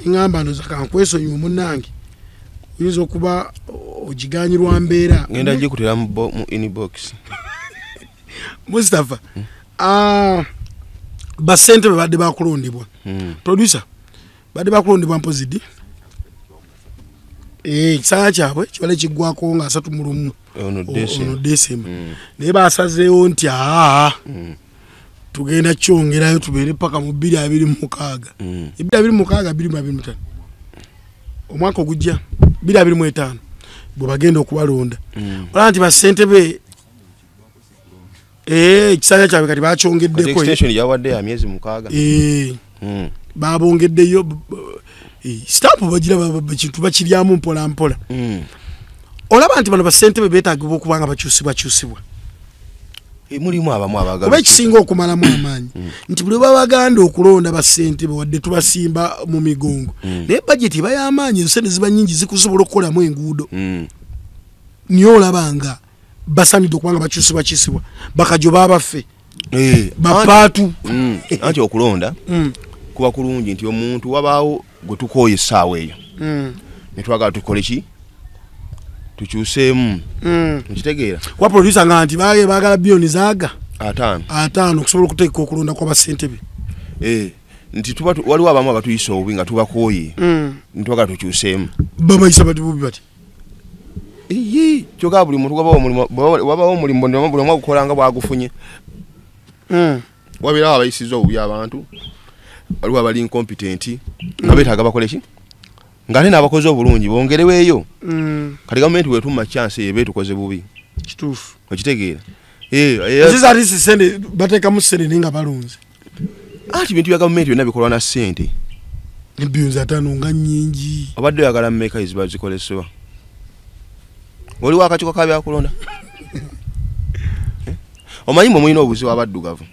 ngamba ndoza kankwesonyiwe munnange, oyinza okuba ogiganyirwa mbeera. Ngenda gikutera mu inbox. Mustafa, basente babadde bakulondebwa. Producer, badde bakulondebwa mpozi ddi? Ekisanja kyabwe kibale kiggwako nga 31 ono December. Naye basazeewo nti tugenda kyongerayo tubeere paka mu 2026. 2026 2025. Omwaka ogujja 2025 bwe bagenda okubalonda. Olaba nti basentebe ekisanja kyabwe kati bakyongeddeko. Extension yawadde ya myezi 6. Babongeddeyo stamp bagira kintu bakiryamu mpola mpola. Olaba nti bano basentebe beetaagibwa okuba nga bakyusibwa. Mulimu abamu abagala. Kuba ekisinga okumalamu amaanyi nti buli babaganda okulonda basentebe wadde tubasimba mu migongo, naye bajeti eba y'amaanyi, ensente ziba nnyingi zikusobola okukolamu enguudo. Niye olaba nga basaanidde okuba nga bakyusibwa bakajo babaffe bapaatu. Anti okulonda kuba kulungi nti omuntu wabaawo gwe tukooye essaawa eyo ne twagala tukole ki, tukyuseemu. Nkitegeera. Kwa producer nga nti baagala biliyoni zaaga 5 okusobola okuteeka okulonda kwa basentebe. Nti tuba waliwo abamu abatuyisa obubi nga tubakooye, ntwagala tukyuseemu. Babayisa bati bubi bati. Kyokka buli muntu wabawo omulimu buli omu agukola nga bw'agufunye. Wabeerawo abayisizza obubi abantu, waliwo abali incompetent nga beetaaga bakole ki, ng'ate n'abakozi obulungi bongereweeyo. Kati gavumenti bw'etuma chance eba etukoze bubi. Kituufu. Okitegeera. Sente bateekamu ssente naye nga balonze. Ati bintu bya gavumenti byonna bikolwa na ssente. Ne biliyoni 5 nga nnyingi. Obadde oyagala mmeka eziba zikolesebwa? Oliwo akakiiko ka byakulonda? Omanyi mwe mulina obuzibu abaddugavu.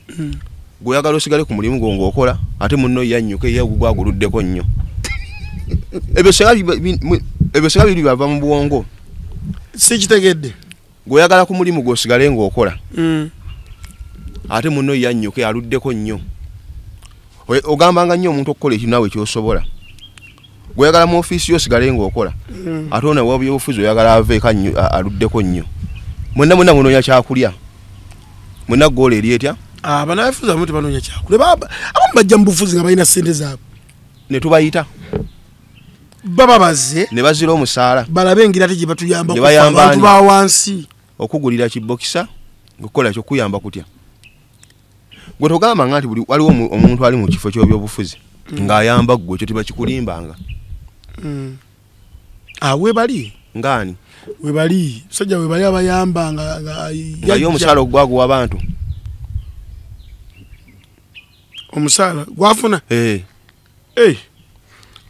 Gw'oyagala osigale ku mulimu gwo ng'okola, ate munno yannyuka ye gwaguluddeko nnyo. Ebyo singa biri bava mu bwongo. Sikitegedde. Gw'oyagala ku mulimu gw'osigale ng'okola, ate munno yannyuke aluddeko nnyo. Ogambanga nnyo omuntu okukola ekintu naawe ky'osobola. Gw'oyagala mu ofiisi yo osigale ng'okola, ate ono ow'ebyobufuzi oyagala aveeko aluddeko nnyo. Mwenna mwenna munoonya kyakulya. Mwenna goolo eri etya? Bannabyabufuzi abamu tebanoonya kyakulya. Abamu bajja mu bufuzi nga balina ssente zaabwe. Ne tubayita. Baba bazze. Ne bazira omusaala. Balabe engeri ate gye batuyambako abantu ba wansi. Okugulira kibokisa, okukola kyo kuyamba kutya? Gwe togamba nga nti buli waliwo omuntu ali mu kifo ky'ebyobufuzi ng'ayamba ggwe, ekyo tebakikulimbanga. Webali. Ng'ani? Webali. Musajja webali abayamba nga ye omusaala ogwaguwa abantu. Omusaala gwafuna?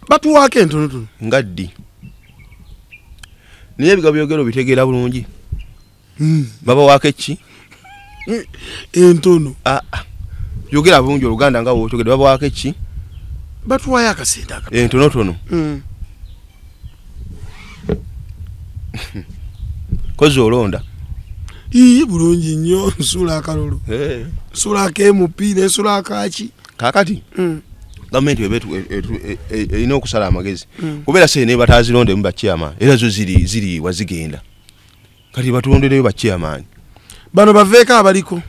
Batuwaako entonotono. Nga ddi? Naye ebigambo byogera obitegeera bulungi. Babawaako eki? Entono. Yogera bulungi Oluganda nga bw'okyogedde, babawaako eki? Batuwaayo akasente akatono. Entonotono. Kozi olonda. Bulungi nnyo, nsuula akalulu. Nsuula ak'emupiira, nsuula akaaki. Kaakati gavumenti erina okusala amagezi. Kubeera ssente ne bataazirondemu ba chairman, era zo ziriibwa zigenda. Kati batulondereyo ba chairman. Bano baveeko abaliko.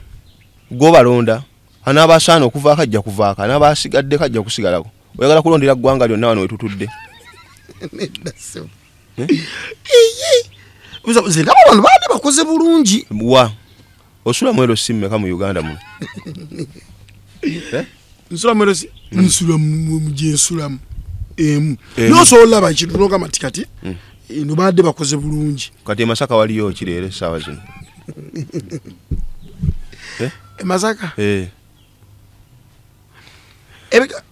Gw'obalonda, anaabasaana okuvaako ajja kuvaako, anaabasigaddeko ajja kusigalako. Oyagala kulondera ggwanga lyonna wano we tutudde. Nze ndaba bano baadde bakoze bulungi. Wa? Osula mu LC mmeka mu Uganda muno? Nsula mu LC? Nsula mu gye nsulamu emu. N'osobola olaba ekintu n'ogamba nti kati eno baadde bakoze bulungi. Kati e Masaka waliyo ki leero essaawa zino? E Masaka?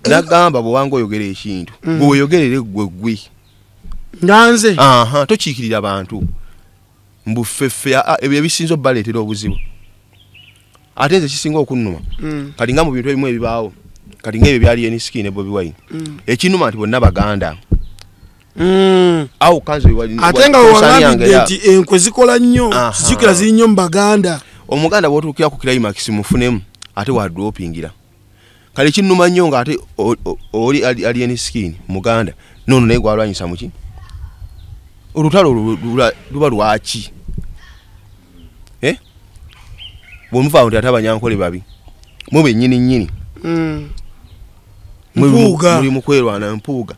Nagamba bw'obanga oyogera ekintu, gwe weeyogerere ggwe ggwe. Nga nze? Tokiikirira bantu. Mbu ffeffe, ebyo ebisinza obbaleetera obuzibu. Ate nze kisinga okunnuma. Kati nga mu bintu ebimu ebibaawo, kati ng'ebyo byali Alien Skin ne Bobi Wine. Ekinuma nti bonna Baganda. Awo kanzo ate nga wagambidde nti enkwe zikola nnyo, zijjukira ziri nnyo mu Baganda. Omuganda bw'otuukira ku climax mufunemu ate wadropingira. Kale kinnuma nnyo nga ate oli Alien Skin Muganda nono naye gwalwanyisa muki? Olutalo luba lwaki? Bw'omuvaawo nti ate Abanyankole babi, mwe bennyini nnyini. Mpuuga. Muli mu kwerwana Mpuuga.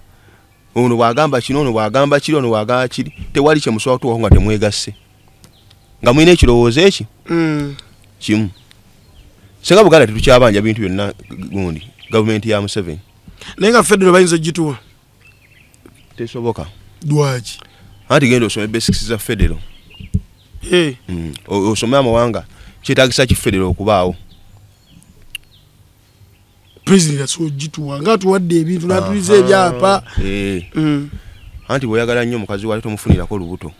Ono bw'agamba kino, ono bw'agamba kiri, ono bw'agamba kiri, tewali kye musobola kutuukako nga temwegasse. Nga mulina ekirowoozo eki? Kimu. Singa Buganda tetukyabanja bintu byonna gundi, gavumenti ya Museveni. Naye nga federal bayinza ogituwa? Tesoboka. Lwaki? Anti genda osome basics za federal. Osome amawanga kyetaagisa ki federal okubaawo. President asobola ogituwa nga atuwadde ebintu n'atuliza ebyapa. Anti bw'oyagala nnyo mukazi wo ate tomufunirako olubuto.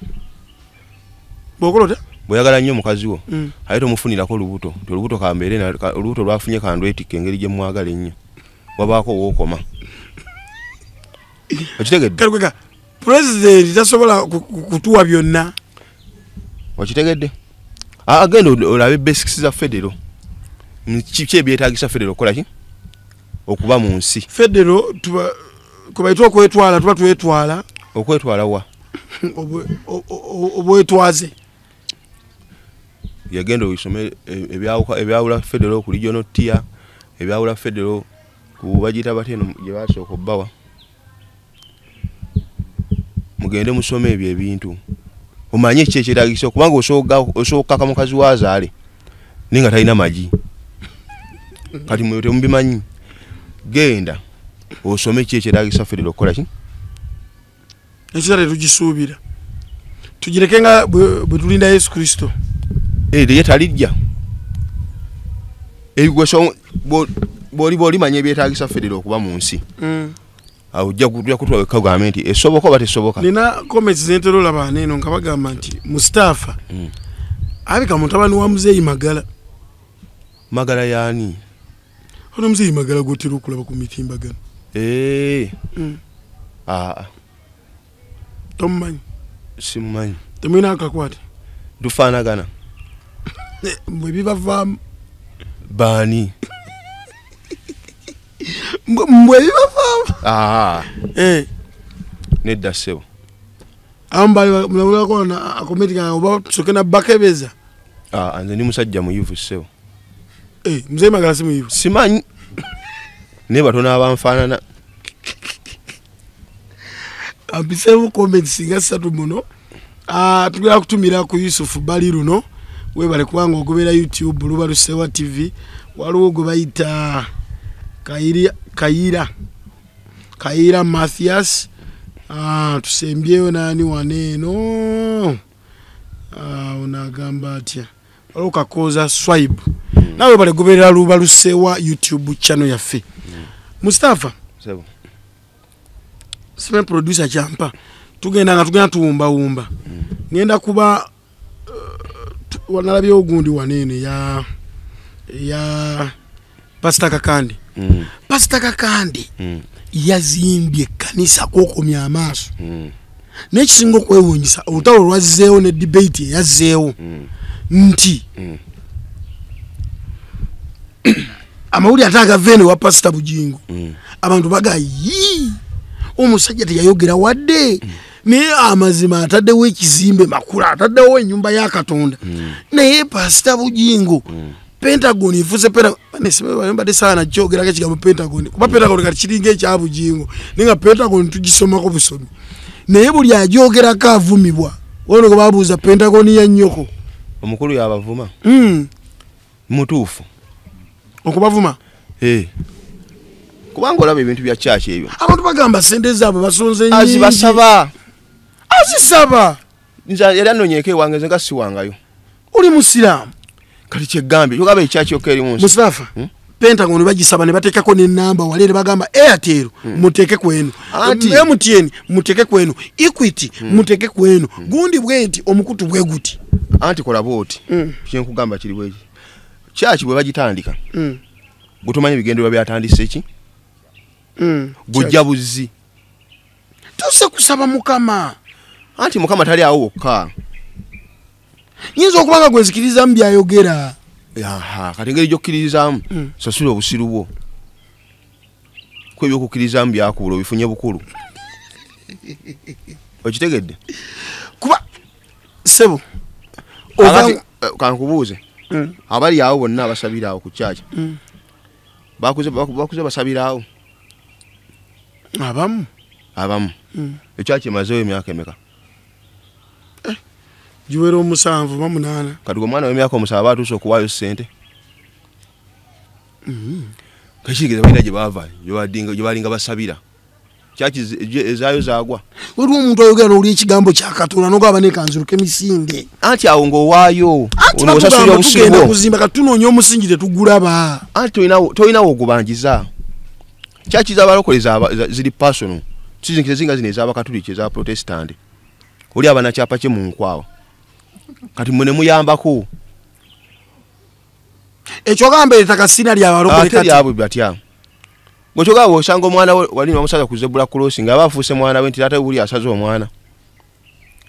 Bw'okola otya? Bw'oyagala nnyo mukazi wo ate tomufunirako olubuto, nti olubuto kambeere olubuto lwafunye kandwetikka engeri gye mwagala ennyo, wabaako wookoma. Okitegedde? Kale President tasobola kutuwa byonna. Okitegedde? Agenda olabe basics za federal. Kiki ebyetaagisa federal okukola ki? Okuba mu nsi. Federal tuba kubaitwa okwetwala, tuba twetwala. Okwetwala wa? Obwetwaze. Yagenda oyisome ebyawula federal ku regional tier, ebyawula federal ku bagiyita batya eno gye basooka obbawa. Mugende musome ebyo ebintu. Omanye ki ekyetaagisa kubanga osooka mukazi w'azaale naye nga talina magi. Kati mwe temubimanyi. Genda osome ki ekyetaagisa federal okukola ki? Ekitale tugisuubira. Tugireke nga bwe tulinda Yesu Kristo. Ye talijja. Bw'oli manya ebyetaagisa federal okuba mu nsi. Awo ojja kutwala kagambe nti esoboka oba tesoboka. Nina comments zentera olaba eno nga bagamba nti Mustafa abika mutabani wa Muzeeyi Magala. Magala yaani? Ono Muzeeyi Magala gw'otera okulaba ku mitimbagano. Tomumanyi? Simumanyi. Temulina akakwate? Tufaanagana. Mbwe bibavaamu. Baani? Mbwe bibavaamu. Nedda ssebo. Abamu baali mulabulako akomenti nga oba tusooke na bakebeza. Nze ndi musajja muyivu ssebo. Muzeeyi Magala si muyivu? Simanyi. Naye batono abanfaanana. Ampiseemu comments singa ssatu muno. Tugenda kutumira ku Yusufu Bali luno. Webale kubanga ogoberera YouTube Luba Lusewa TV. Waliwo gwe bayita Kayira Mathias. Tusembyeyo nani waneeno. Onagamba atya? Waliwo Kakooza Swipe. Nawe webale goberera Luba Lusewa YouTube channel yaffe. Mustafa. Sebo. Sime producer kyampa. Tugenda nga tugenda tuwumbawumba. Ngenda kuba wanalabye ogundi wanene ya Pastor Kakande. Pastor Kakande yazimbye ekkanisa kwokomya amaaso. Naye kisinga okwewuunyisa olutalo lwazzeewo ne debate eyazzeewo nti amawulire ate agava eno ewa Pastor Bujingo abantu bagayi omusajja teyayogera wadde naye amazima ataddewo ekizimbe Makula, ataddewo ennyumba ya Katonda. Naye Pastor Bujingo Pentagon ifuse mbadde saana kyogerako ekigambo Pentagon kuba Pentagon kati kiringa ekya Bujingo naye nga Pentagon tugisomako busomi. Naye buli agyogerako avumibwa. Ono gwe babuuza Pentagon ya nnyoko. Omukulu yabavuma? Mutuufu. Okubavuma? Kubanga olaba ebintu bya church ebyo. Abantu bagamba sente zaabwe basonze nnyingi. Azibasaba. Azisaba. Nze yali anonyeeko ewange nze nga siwangayo. Oli musiraamu. Kati kyegambye kyogamba ekyaki yokka eri mu nsi. Mustafa, Pentagon bagisaba ne bateekako n'ennamba wali ne bagamba Airtel muteeke kweno, MTN muteeke kweno, Equity muteeke kweno, gundi bwe nti omukutu bwe guti. Anti kola bw'oti. Kye nkugamba kiri bweki. Kyaki bwe bagitandika gwe tomanyi ebigendererwa byatandise ki, gujja buzzi. Tuse kusaba Mukama. Anti Mukama tali awo wokka. Nyinza okuba nga gwenzikirizamu byayogera. Aha, kati engeri gy'okkiririzaamu sasula obusiru bwo. Ku ebyokukkirizaamu byakubula obifunye bukulu. Okitegedde? Kuba ssebo kankubuuze, abali awo bonna abasabira awo ku kyaki bakuze basabira awo abamu abamu. Ekyaki emazeewo emyaka emeka? Giwera 7 oba 8. Kati omwana w'emyaka 7 aba atuuse okuwaayo ssente. Kakitegeeza balina gye baava, gye balinga basabira. Kyaki ezaayo zaagwa. Waliwo omuntu ayogera n'owulira ekigambo kya Katonda n'ogamba nekanziruke emisinde. Anti awo ng'owaayo onoosasula obusiru bwo. Tugenda kuzimba kati tunoonya omusingi tetugulaba. Anti tolinawo ogubanjiza. Kyaki z'abalokole ziri personal. Kizinga zino ez'abakatuliki eza Protestant. Oli aba nakyapa kye mu nkwawa. Kati mmwe ne muyambako. Ekyo gamba ettaka sina lyabalokole kati. Ate lyabwe batya? Bw'okyogamba osanga omwana we wali n'omusaza ku zebra crossing aba afuuse mwana we nti taata we buli asaze omwana.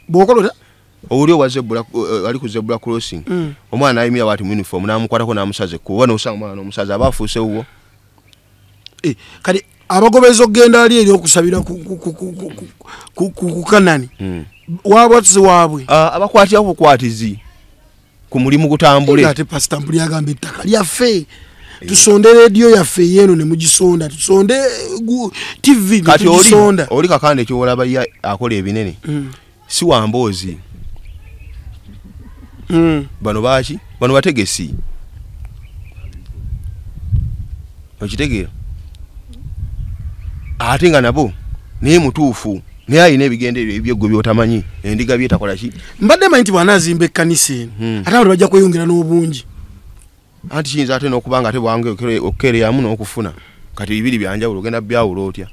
Bw'okola otya? Oli owa zebra ali ku zebra crossing. Omwana n'ayimirira bw'ati mu uniform n'amukwatako n'amusaza ekkubo oba n'osanga omwana n'omusaza aba afuuse wuwo. Kati abagobeza okugenda ali eri okusabira ku Kanani. Waabwe si waabwe. Abakwatira bukwatizi ku mulimu gutambule. Ate Pastor Mbuli agamba ettaka lyaffe. Tusonde radio yaffe yeno ne mugisonda, tusonde TV ne tugisonda. Oli Kakande ky'olaba ye akola ebinene. Si wa mboozi. Bano baaki? Bano bategesi. Okitegeera? Ate nga nabo naye mutuufu, naye alina ebigendererwa ebyeggo by'otamanyi, endiga byetakola ki? Mbadde manyi nti bw'anaazimba ekkanisa eno, ate abantu bajja kweyongera n'obungi. Anti kiyinza ate n'okuba nga ate bwange okukeereyamu n'okufuna. Kati bibiri byanjawulo ogenda byawula otya?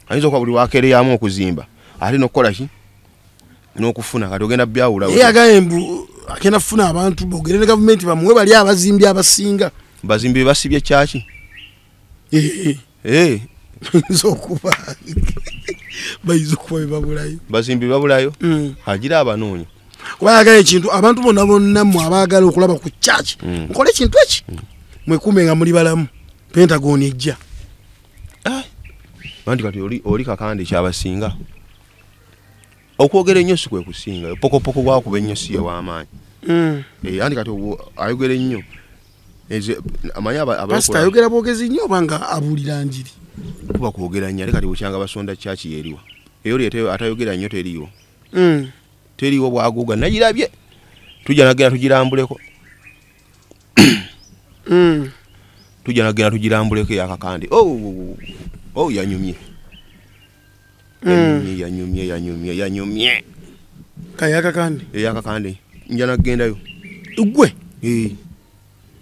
Ayinza okuba buli wakeereyamu okuzimba ate n'okukola ki? N'okufuna. Kati ogenda byawula otya? Ye agambye mbu agenda kufuna abantu boogere ne gavumenti bamuwe bali abazimbi abasinga. Bazimbi basibye kyaki? Bayinza okuba bayinza okuba bebabulayo. Bazimbi babulayo? Agira abanoonya. Kuba yagala ekintu abantu bonna bonna mmwe abaagala okulaba ku church, mukole ekintu eki mwekuume nga muli balamu. Pentagon ejja. Anti kati oli Kakande kyabasinga. Okwogera ennyo si kwe kusinga. Pokopoko gwakuba ennyo si ye w'amaanyi. Anti kati ayogera ennyo. Pastor ayogera bwogezi nnyo oba nga abuulira njiri? Kuba kwogera nnyo ate kati bukyanga basonda church yeriwa. Eyo oli atayogera nnyo teriiwo. Teriiwo bwaguuga nagirabye. Tujja nagenda tugirambuleko. Tujja nagenda tugirambuleko eya Kakande. Oh yanyumye. Yanyumye. Kaya Kakande. Eya Kakande. Nja nagendayo. Ggwe?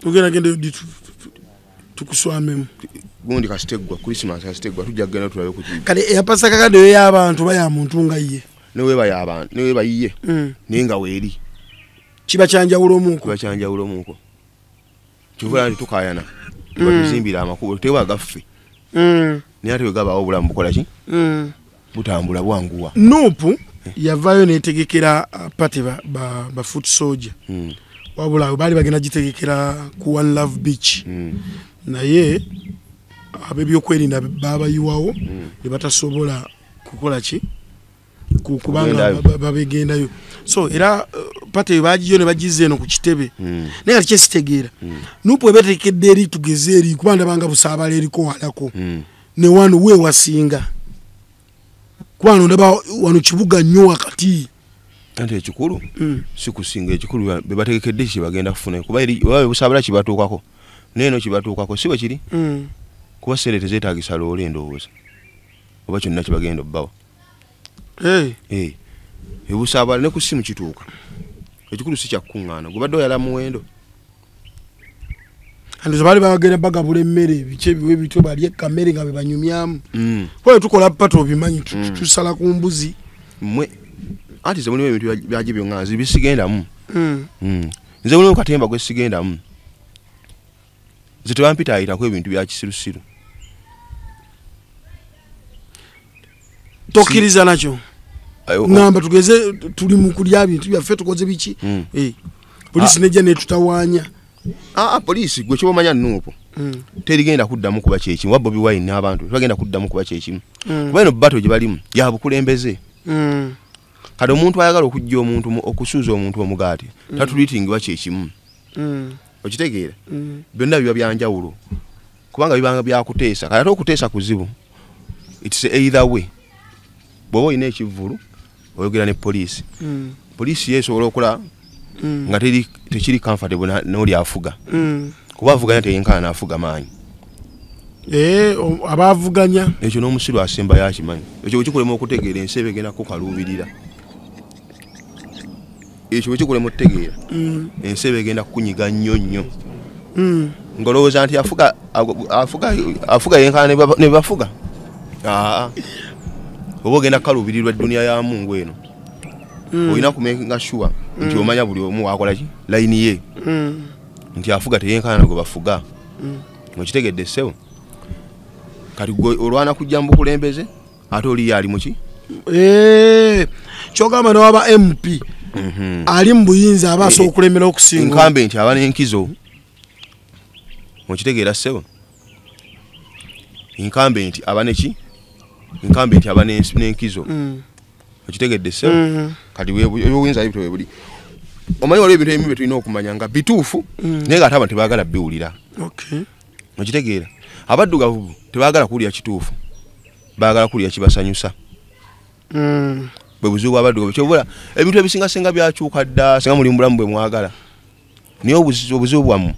Ogenda gendayo ddi tukuswamemu? Gundi kasiteggwa, Christmas kasiteggwa tujja kugenda tulabe ku kibi. Kale eya Pastor Kakande yo y'abantu oba ya muntu nga ye? Neweeba y'abantu, neweeba yiye. Naye nga weeri. Kiba kyanjawulo omuko. Kiba kyanjawulo omuko. Kyova nti tukaayana. Tuzimbira amakubo teba gaffe. Naye ate bwe gabaawo obulamu bukola ki? Butambula bwanguwa. Nuupu yavaayo n'etegekera party ba foot soldier. Wabula baali bagenda gitegekera ku One Love Beach. Naye ab'ebyokwerinda baabayiwawo ne batasobola kukola ki? Kubanga babegendayo. So era party bagiyo ne bagize eno ku kitebe. Naye kati kyesitegeera. Nuupu ebetekedde eri tugeze eri kuba ndabanga Busaabala eriko walako. Ne wano we wasinga. Kuba wano ndaba wano kibuga nnyo wakati. Anti ekikulu si kusinga, ekikulu be bategekedde kye bagenda kufuna kuba eri oba Busaabala kibatuukako n'eno kibatuukako si bwe kiri? Kuba ssente tezeetaagisa loole ndowooza oba kyonna kye bagenda obbawa. Ebusaabala ne ku ssimu kituuka. Ekikulu si kya kukuŋŋaana, gwe badde oyala muwendo. Anti baali bagenda bagabula emmere biki ebiwe bityo balye kamere nga be banyumyamu. Kuba tukola pato obimanyi tusala ku mbuzi. Mmwe anti ze mulimu ebintu byagi byonna nze bisigendamu. Nze mulimu katemba gwe sigendamu. Nze tebampitaayitako ebintu bya kisirusiru. Tokkiriza nakyo? Ngamba tugeze tuli mu kulya bintu byaffe, tukoze biki, poliisi nejja netutawaanya. Poliisi gwe kyobamanya nuupo terigenda kuddamu kuba kyekimu. Wa Bobi Wine n'abantu tebagenda kuddamu kuba kyekimu, kuba eno battle gye balimu ya bukulembeze. Kati omuntu ayagala okujja omuntu okusuuza omuntu omugaati tatulitingibwa kyekimu. Okitegeera? Byonna biba byanjawulo, kubanga bibanga byakuteesa. Kati ate okuteesa kuzibu, it's either way. Bw'oba olina ekivvulu oyogera ne poliisi, poliisi yeesobola okola nga tekiri comfortable n'oli afuga, kuba avuganya teyenkana n'afuga maanyi. Abavuganya ekyo n'omusiru asemba yakimanyi. Ekyo bwe kikulema okutegeera, ensi eba egenda kukaluubirira. Ekyo bwe kikulema okutegeera, ensi eba egenda kukunyiga nnyo nnyo. Ng'olowooza nti afuga yenkana ne bafuga. Oba ogenda kukaluubirirwa edduniya ya Mungu eno. Olina kumakinga sure nti omanya buli omu wakola ki layini ye, nti afuga teyenkana gwe bafuga. Okitegedde ssebo? Kati gwe olwana kujja mu bukulembeze, ate oli ye ali muki? Kyogamba newaba MP ali mu buyinza aba asobola okulemera okusinga enkambe nti aba n'enkizo. Okitegeera ssebo? Enkambe nti aba neki? Enkambe nti aba n'enkizo. Okitegedde ssebo? Kati ebyoyinza ebyo bwe buli. Omanyi waliwo ebintu ebimu bye tulina okumanya nga bituufu, naye ng'ate abantu tebaagala biwulira. Okitegeera? Abaddugavu tebaagala kuwulira kituufu, baagala kuwulira kibasanyusa. Bwe buzibu bw'abaddugavu. Kyobula ebintu ebisinga singa byakyuka dda, singa muli mu bulamu bwe mwagala, naye obuzibu bwammwe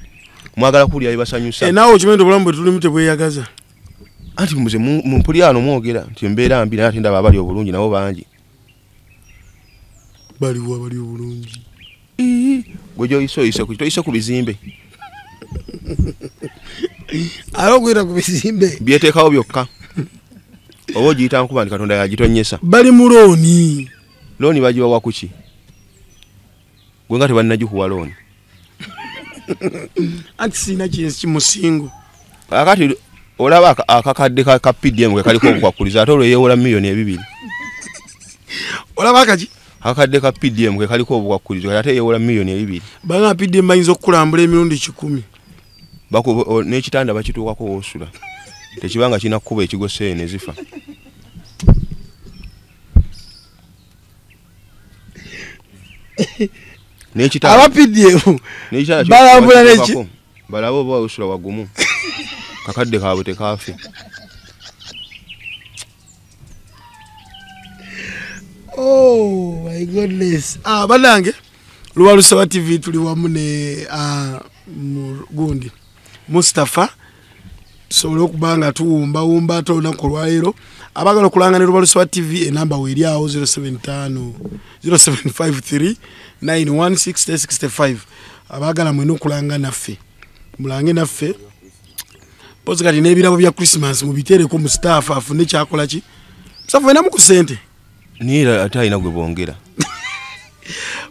mwagala kuwulira bibasanyusa. Naawe okimanyi nti obulamu bwe tulimu tebweyagaza? Anti muze mu mpulira mwogera nti embeera mbi, naye ate ndaba abali obulungi nabo bangi. Baliwa bali obulungi? Gwe gy'oyise oyise ku toyise ku bizimbe. Ate okuyita ku bizimbe byeteekawo byokka, oba ogiyita nkuba nti Katonda yagitonyesa. Bali mu looni. Looni bagibawa ku ki? Gwe nga tebannagikuwa looni. Anti sirina kimusingo. Akati olaba akakadde ka PDM ke kaliko obukwakulizo, ate olwo yeewola 2,000,000. Olaba akaki? Akakadde ka PDM ke kaliko obukwakulizo, ate yeewola 2,000,000. Banga PDM bayinza okukulambula emirundi 100. N'ekitanda bakituukako woosula, tekibanga kirina kkuba ekigoseeyo ne zifa. Aba PDM balambula neki? Balabe oba osula wagumu, kakadde kaabwe tekaafe. Oh my goodness. Banange Luwalusaba TV tuli wamu ne gundi Mustafa, tusobole okuba nga tuwumbawumba ate olunaku olwaleero. Abaagala okulanga ne Luwalusaba TV, enamba weeri awo 075 0753 916065. Abaagala mwena okulanga naffe, mulange naffe. Pozi kati n'ebirabo bya Christmas mubiteereko mu staff afune kyakola ki. Mustafa olinamu ku ssente? Naye ate alina gwe bongera.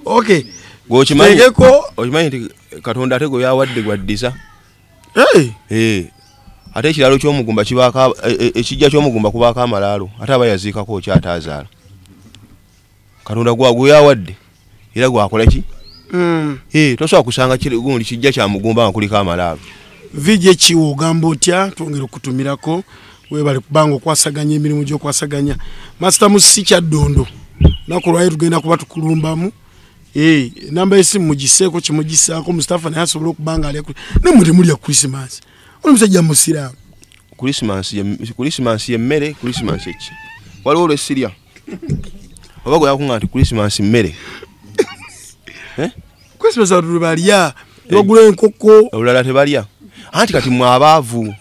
Okay. Okimanyi nti Katonda ate gwe yawadde gwaddiza. Ate ekiralo ky'omugumba kibaako, ekijja ky'omugumba kubaako amalaalo, ate aba yaziikako kyataazaala. Katonda gwe yawadde era gwakola ki? Tosobola kusanga gundi kijja kya mugumba nga kuliko amalaalo. VJ Kiwa ogamba otya? Twongere okutumirako, webale kubanga okwasaganya emirimu gy'okwasaganya. Master Musi Kyaddondo, lunaku lwaleero tugenda kuba tukulumbamu. Enamba y'essimu mugiseeko kimugisaako, Mustafa naye asobole okuba nga alya naye mmwe temulya Christmas. Oli musajja musiraamu. Christmas y'emmere, Christmas eki? Waliwo olw'essirya. Oba gwe yakuŋŋamba nti Christmas mmere. Christmas abantu balya, bagula enkoko. Olulala tebalya. Anti kati mmwe abaavu,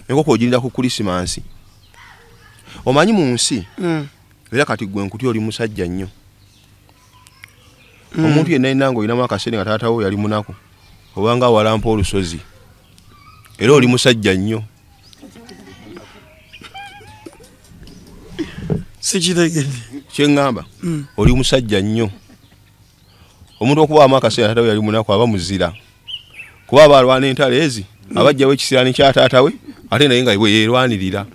enkoko ogirinda ku Christmas. Omanyi mu nsi, era kati gwe nkuti oli musajja nnyo. Omuntu yenna yenna ng'olinamu akasente nga taata wo yali munaku, obanga awalampa olusozi, era oli musajja nnyo. Sikitegedde. Kye ŋŋamba, oli musajja nnyo. Omuntu okubaamu akasente nga taata we yali munaku aba muzira, kuba aba alwana entalo ezi Abajjawo ekisiraani kya taata we ate naye nga bwe yeerwanirira.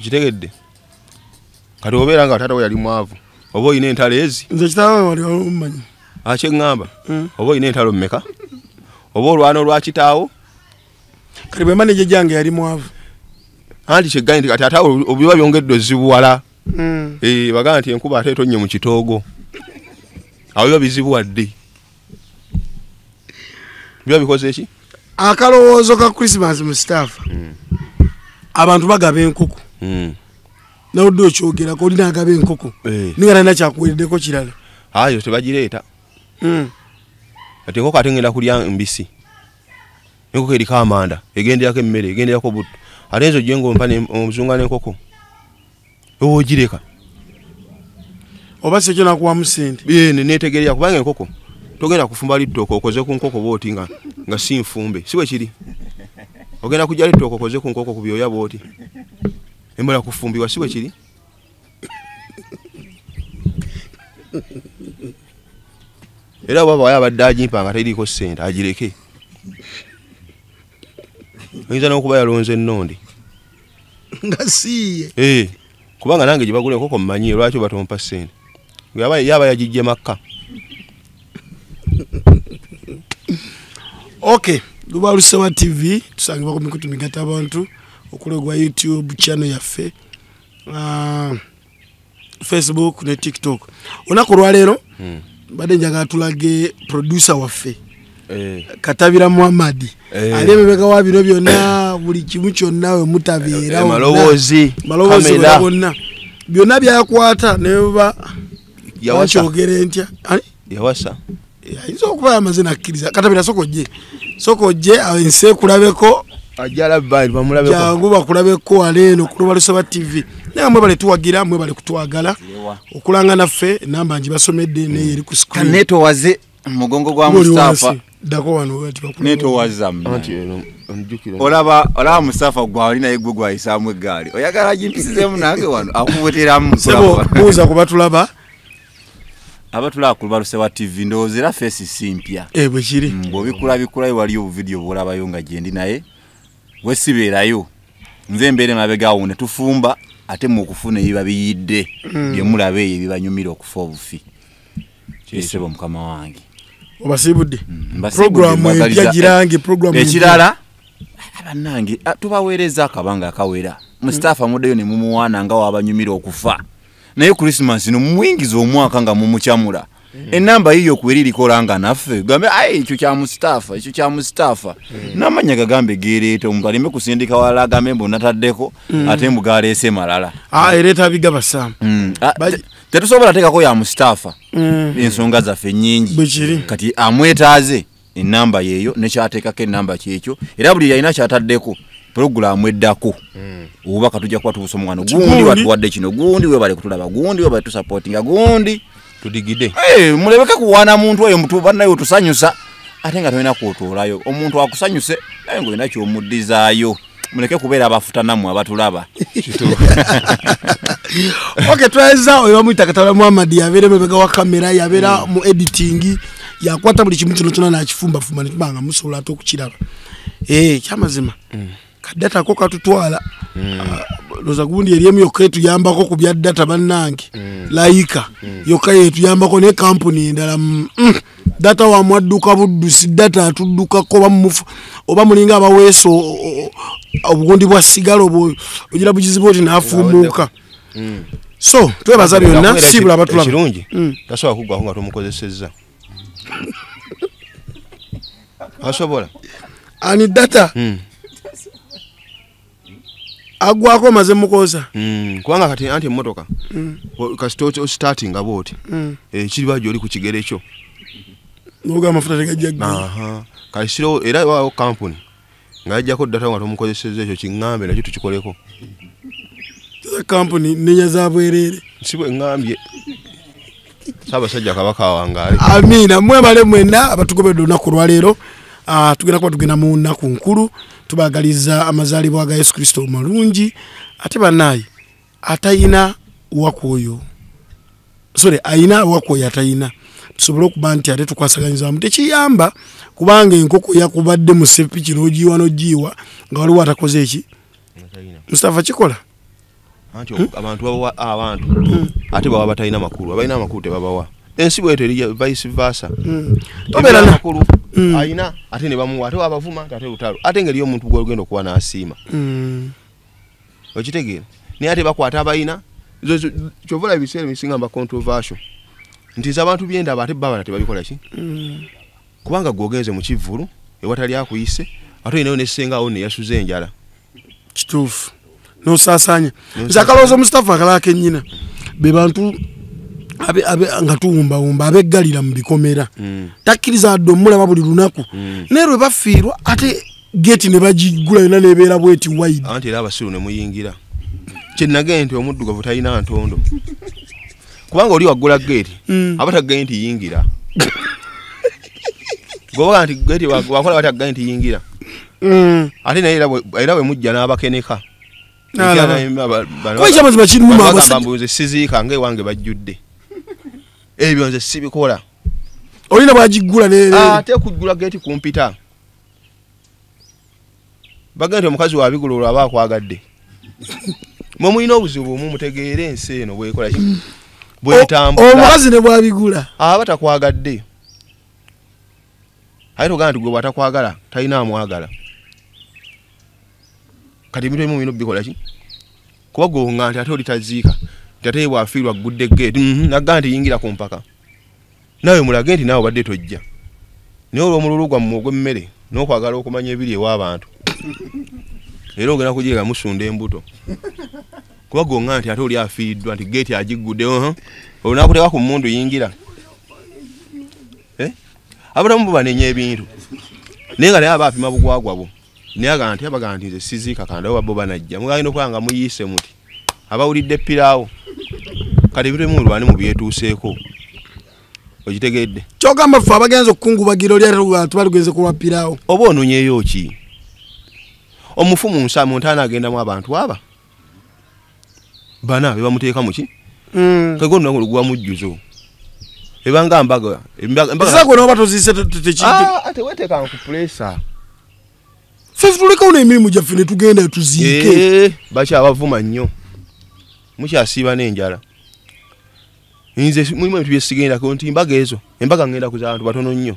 Kitegedde. Kati obeera nga taata we yali mwavu. Oba olina entalo ezi? Nze kitaawe wali omumanyi. Akye ŋŋamba. Oba olina entalo mmeka? Oba olwana olwa kitaawo? Kati bwe manager gyange yali mwavu. Anti kyegganyi nti kati ate awo biba byongedde ozibuwala. Bagamba nti enkuba ate etonnye mu kitoogo. Awo biba bizibuwadde. Biba bikoze ki? Akalowoozo ka Christmas Mustafa. Abantu bagaba enkoko. Nawudde okyogerako olina agaba enkoko. Ninga talina kyakuweereddeko kirala. Ayo tebagireeta. Kati enkoko ate ngenda kulya mbisi. Enkoko eriko amanda, egenderako emmere, egenderako butto. Ate nze ojje ng'ompa omuzunga n'enkoko. Oba ogireka. Oba si ekyo nakuwamu ssente. Neetegerera kubanga enkoko togenda kufumba littooke okoze ku nkoko bw'oti nga si nfumbe. Si bwe kiri? Ogenda kujja littooke okoze ku nkoko ku byoya bw'oti. Emmere kufumbibwa si bwe kiri? Era bw'aba abadde agimpa nga teriiko ssente agireke. Oyinza n'okuba yalonze ennonde. Nga siiye. Kubanga nange gye bagula enkoko mmanyi lwaki batompa ssente. Yaba yagiggye Makka. Okay, Luba Lusewa TV tusangibwa ku mikutu migatta abantu okulegwa YouTube channel yaffe, Facebook ne TikTok. Olunaku olwaleero mbadde njagala tulage producer waffe Katabira Muhammad. Ali emabega wa bino byonna buli kimu kyonna we mutabeera malowoozi bonna byonna byakwata ne baba yakyogere ntya yawasa. Ayinza okuba yamaze nakkiriza. Katabira soko ojje ensi ekulabeko. Ajja bali bamulabeko. Jangu bakulabeko waleeno ku Luba Lusewa TV. Naye mwebale tuwagira, mwebale kutwagala. Okulanga naffe enamba ngibasomedde naye eri ku screen. Kanetowaze mugongo gwa Mustafa. Ddako wano bati bakulaba. Netowaza anti eno onjukira. Olaba Mustafa gwali naye gwe gwayisaamu eggaali. Oyagala gimpisizemu nange wano akuweteramu. Sebo buuza ku batulaba. Abatulaba ku Luba Lusewa TV ndowooza era face si mpya. Bwe kiri. Bw'obikulabikulayo waliyo obuvidiyo bw'olabayo nga gyendi naye wesibeerayo. Nze mbeere mabega awo ne tufumba ate mu okufuna ebiba biyidde bye mulaba eyo ebibanyumira okufa obufi. Kisebo mukama wange. Obasiibudde. Programu empya girange programu ekirala bannange tubaweereza akabanga akawera. Mustafa muddeyo ne mumuwaana nga wabanyumira okufa. Naye Christmas no muyingiza omwaka nga mumukyamula. Enamba yiyo kweri erikola nga naffe. Gambe ayi ekyo kya Mustafa, ekyo kya Mustafa. N'amannya gagambe geereeta omuntu aleme kusindika wala agambe mbu nataddeko ate mbu galeese malala. Ereeta bigaba Sam. Tetusobola teekako ya Mustafa. Ensonga zaffe nnyingi. Kati amwetaaze enamba yeeyo nekyateekako enamba kyekyo era buli yalina kyataddeko programu eddako. Obubaka tujja kuba tubusoma wano. Gundi watuwadde kino, gundi webale kutulaba, gundi webale tusupportinga, gundi tudigide. Mulebeke kuwaana muntu oyo mutu bannaye otusanyusa ate nga tolina kwotoolayo. Omuntu akusanyuse naye ng'olina ky'omuddizaayo. Muleke kubeera abafuta nammwe abatulaba. Okay, tweza oyo bamuyita Katabira Muhammad yabeera emabega wa kamera, yabeera mu editing, yakwata buli kimu kyonna kyonna n'akifumbafumba ne tuba nga musobola ate okukiraba. Kyamazima. Kadata ko katutwala. Loza gundi eri emu yokka etuyambako ku bya data bannange. Layika yokka yetuyambako ne kampuni endala. Data wamwadduka buddusi, data atuddukako oba mulinga abaweesa obugundi bwa sigala ogira bugizi bwoti n'afuumuuka. So twebaza byonna siibula abatulaba. Ekirungi tasobola kuggwako nga tomukozesezza. Asobola. Ani data? Agwako maze mukoza. Kubanga kati anti emmotoka kasita ostartinga bw'oti kiriba gy'oli ku kigere kyo. N'oga amafuta tegajja ggenda. Kati siro era waawo kampuni nga yajjako data nga tomukozesezza ekyo kiŋŋambe nakyo tukikoleko. Kampuni nnenya za bwereere. Si bwe ŋŋambye. Ssaabasajja Kabaka awangaale. Amiina. Mwebale mwenna abatugobedde olunaku olwaleero. Tugenda kuba tugenda mu nnaku nkulu. Tubagaliza amazaalibwa ga Yesu Kristo malungi. Ate bannaaye atayina wakwoyo. Sorry, ayina wakwoyo atayina. Tusobole okuba nti ate tukwasaganyizaamu. Tekiyamba kubanga enkoko yakubadde mu sepiki n'ogiyiwa n'ogiyiwa nga waliwo atakoze eki. Mustafa kikola. Anti abantu babawa abantu ate baba batalina makulu, abalina amakulu tebabawa. Ensi bwetyo eri vice versa. Tobeera makulu alina ate ne bamuwa, ate wabavuma ate lutalo, ate engeri y'omuntu gw'ogenda okuwa n'asiima. Okitegeera? Naye ate bakwata abalina kyova olaba ebiseera ebisinga mba controversial nti nze abantu byendaba ate babala tebabikola ki? Kubanga gw'ogenze mu kivvulu ewatali akuyise ate olinayo ne ssenga awo ne yasuze enjala. Kituufu. N'osaasaanya. Nze akalowoozo Mustafa akalala kennyina be bantu nga tuwumbawumba abeggalira mu bikomera. Takkiriza adde omulaba buli lunaku. Naye lwe bafiirwa ate geeti ne bagigula yonna n'ebeera bweti wide. Anti era abasiru ne muyingira. Kye nagenda nti omuddugavu talina ntondo. Kubanga oli waggula geeti aba taggaye nti yingira. Gwoba nti geeti wakola bataggaye nti yingira. Ate naye era bwe mujja n'abakeneka. Nze siziika nga ewange bajjudde. Ebyo nze sibikola. Olina bw'agiggula ate okuggula geeti kumpita. Bagenda nti omukazi wabigula olwo aba akwagadde. Mwe mulina obuzibu bumu mutegeere ensi eno bw'ekola ki? Bw'etambula. Omukazi ne bw'abigula. Aba takwagadde. Aye togamba nti gwe bw'atakwagala talina amwagala. Kati ebintu ebimu birina obikola ki? Kuba gw'oŋŋamba nti ate oli taziika, nti ate ye bw'afiirwa aggudde geeti, nagamba nti yingira ku mpaka. Naawe mulage nti naawe obadde tojja. Naye olw'omululu gwammwe ogw'emmere n'okwagala okumanya ebiri ew'abantu. Era ogenda kugiga musunda embuto. Kuba gw'oŋŋamba nti ate oli afiiriddwa nti geeti agiggudde, olwo n'akuteeka ku mmundu yingira. Abalamu bo banenya ebintu. Naye nga naye aba apima bugwagwa bwo. Naye agamba nti abagamba nti nze siziika kanda oba bo banajja. Mugenda okuba nga muyiise muti. Abawulidde piraawo. Kati ebintu ebimu mulwane mubyetuuseeko. Okitegedde? Ky'ogamba ffe abagenze okukungubagira oli ate tubalugenze kulwa piraawo. Oba onoonyeeyo ki? Omufu mu nsa mu ntaana agendamu abantu aba bana be bamuteeka mu ki? Kego olunaku luguwa mujjuzo. Ebanga mbaga. Embaga n'oba toziise ate weeteeka ku puleesa. Ffe tulekawo n'emirimu gyaffe ne tugenda tuziike. Bakyabavuma nnyo. Mukyasiiba n'enjala. Nze mulimu ebintu bye sigendako nti embaga ezo, embaga ngenda kuza abantu batono nnyo.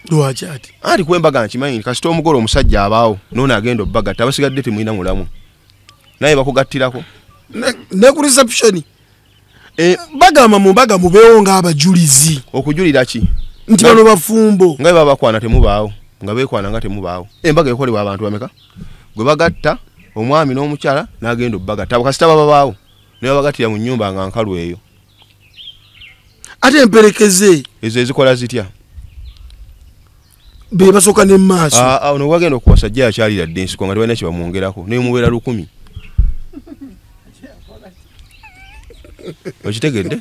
Lwaki ate? Anti kuba embaga nkimanyi kasita omugole omusajja abaawo n'ono agenda obbagatta abasigadde temulina mulamu. Naye bakugattirako. Ne ku reception. Bagamba mu mbaga mubeewo ng'abajulizi. Okujulira ki? Nti bano bafumbo. Nga bwe bakwana temubaawo, nga beekwana nga temubaawo. Embaga ekolebwa abantu bameka? Gwe bagatta omwami n'omukyala n'agenda obbagatta. Abo kasita babaawo ne babagattira mu nnyumba nga nkalu eyo. Ate emperekeze ezo ezikola zitya? Be basooka ne maaso. Ono wagenda okuwasa ajja akyalira dda ensiko nga tebalina kye bamwongerako naye mubeera 1000. Okitegedde?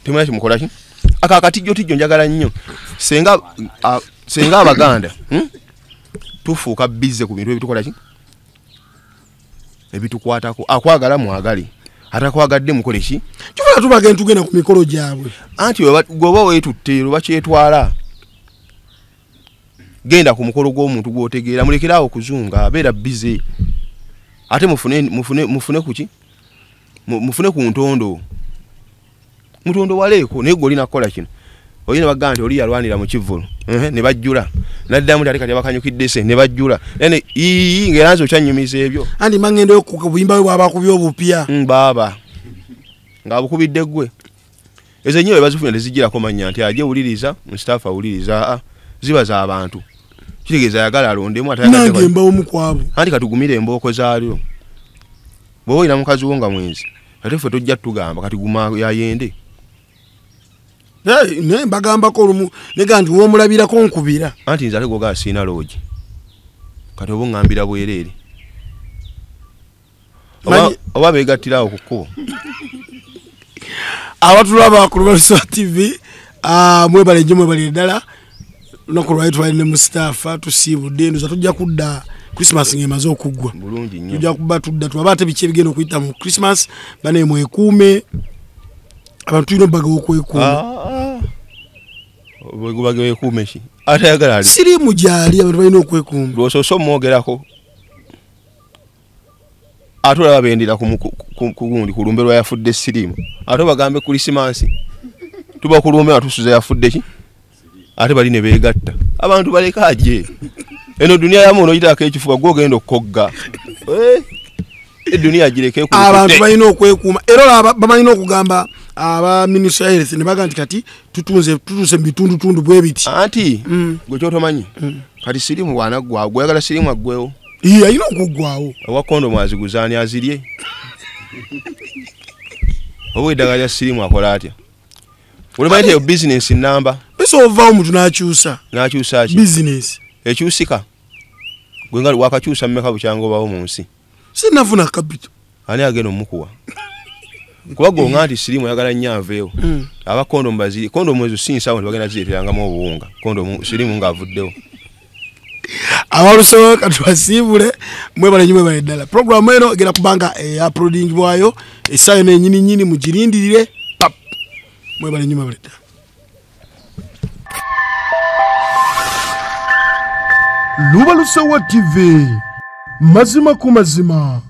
Temulina kyemukola ki? Ako akatijjotijjo njagala nnyo. Senga Abaganda tufuuka bizze ku bintu ebitukola ki? Ebitukwatako. Akwagala mwagale. Atakwagadde mukole ki? Kyova tubagenda tugenda ku mikolo gyabwe. Anti gwe weetutte lwe bakyetwala. Genda ku mukolo gw'omuntu gw'otegeera mulekere awo okuzunga abeera bizze. Ate mufune ku ki? Mufune ku ntondo. Mutondo waleeko naye gwe olina kukola kino. Olina bagamba nti oli yalwanira mu kivvulu. Ne bajjula. Naddamu ate kati abakanyukidde se ne bajjula. Naye ii ng'era nze okyannyumiza ebyo. Anti mangendo ku buyimba bwe bw'abakubye obupya. Baaba. Ng'abukubidde ggwe. Ezo ennyo bwe bazifuna tezigirako mannya nti aje wuliriza, Mustafa awuliriza, ziba z'abantu. Kitegeeza ayagala alondemu ate ayagadde. Nange mbawo mu kwabo. Anti katugumire embooko zaalyo. Bw'oba olina mukazi wo nga mwenzi, ate ffe tojja tugamba kati guma yayende. Naye mbagambako olumu nega nti w'omulabirako nkubira. Anti nze ate gw'ogamba sirina loogi. Kati oba oŋŋambira bwereere. Oba beegattira awo ku kkubo. Abatulaba ku Lubalusa TV, mwebale nnyo mwebalire ddala. Lunaku lwali twali ne Mustafa tusiibudde endoza tujja kudda Christmas ng'emaze okuggwa. Bulungi nnyo. Tujja kuba tudda tulaba ate biki ebigenda okuyita mu Christmas. Bane mwekuume. Abantu tulina obbagawo okwekuuma. Gubage wekuume ki? Atayagala ali. Siriimu gyali, abantu balina okwekuuma. Lw'osoose omwogerako. Ate olaba bendera ku gundi ku lumbe lwa yafudde siriimu. Ate bagambe Krisimansi. Tuba ku lumbe nga tusuza yafudde ki? Ate bali ne beegatta. Abantu baleka aje. Eno duniya yamu onoyitaako ekifuba gw'ogenda okukogga. Eduniya gireke ku. Abantu balina okwekuuma. Era olaba bamalina okugamba aba Ministry of Health ne bagamba nti kati tutuuse mu bitundutundu bwe biti. Anti gwe ky'otomanyi. Kati siriimu bw'anaggwawo, gw'oyagala siriimu aggwewo. Iye alina okuggwawo. Owa kondomu aziguza ani azirye? Oba eddagala lya siriimu akola atya? Olimanyi nti eyo bizinensi nnamba. Bisobola ovaawo omuntu n'akyusa. N'akyusa ki? Bizinensi. Ekyusika. Gwe nga wakakyusa mmeka bukyanga obawo mu nsi? Sinnafuna kapito. Ani agenda omukuwa? Kuba gwe nga nti siriimu oyagala nnyo aveewo. Aba kondomu bazirye. Kondomu ezo si nsawo nti bagenda zireeterangamu obuwunga. Kondomu siriimu ng'avuddewo. Abalusobola katubasiibule, mwebale nnyo, mwebale ddala. Programu eno egenda kubanga uploadingibwayo essaawa eno ennyini nnyini, mugirindirire pap. Mwebale nnyo, mwebale ddala. Lubalusewa TV, mazima ku mazima.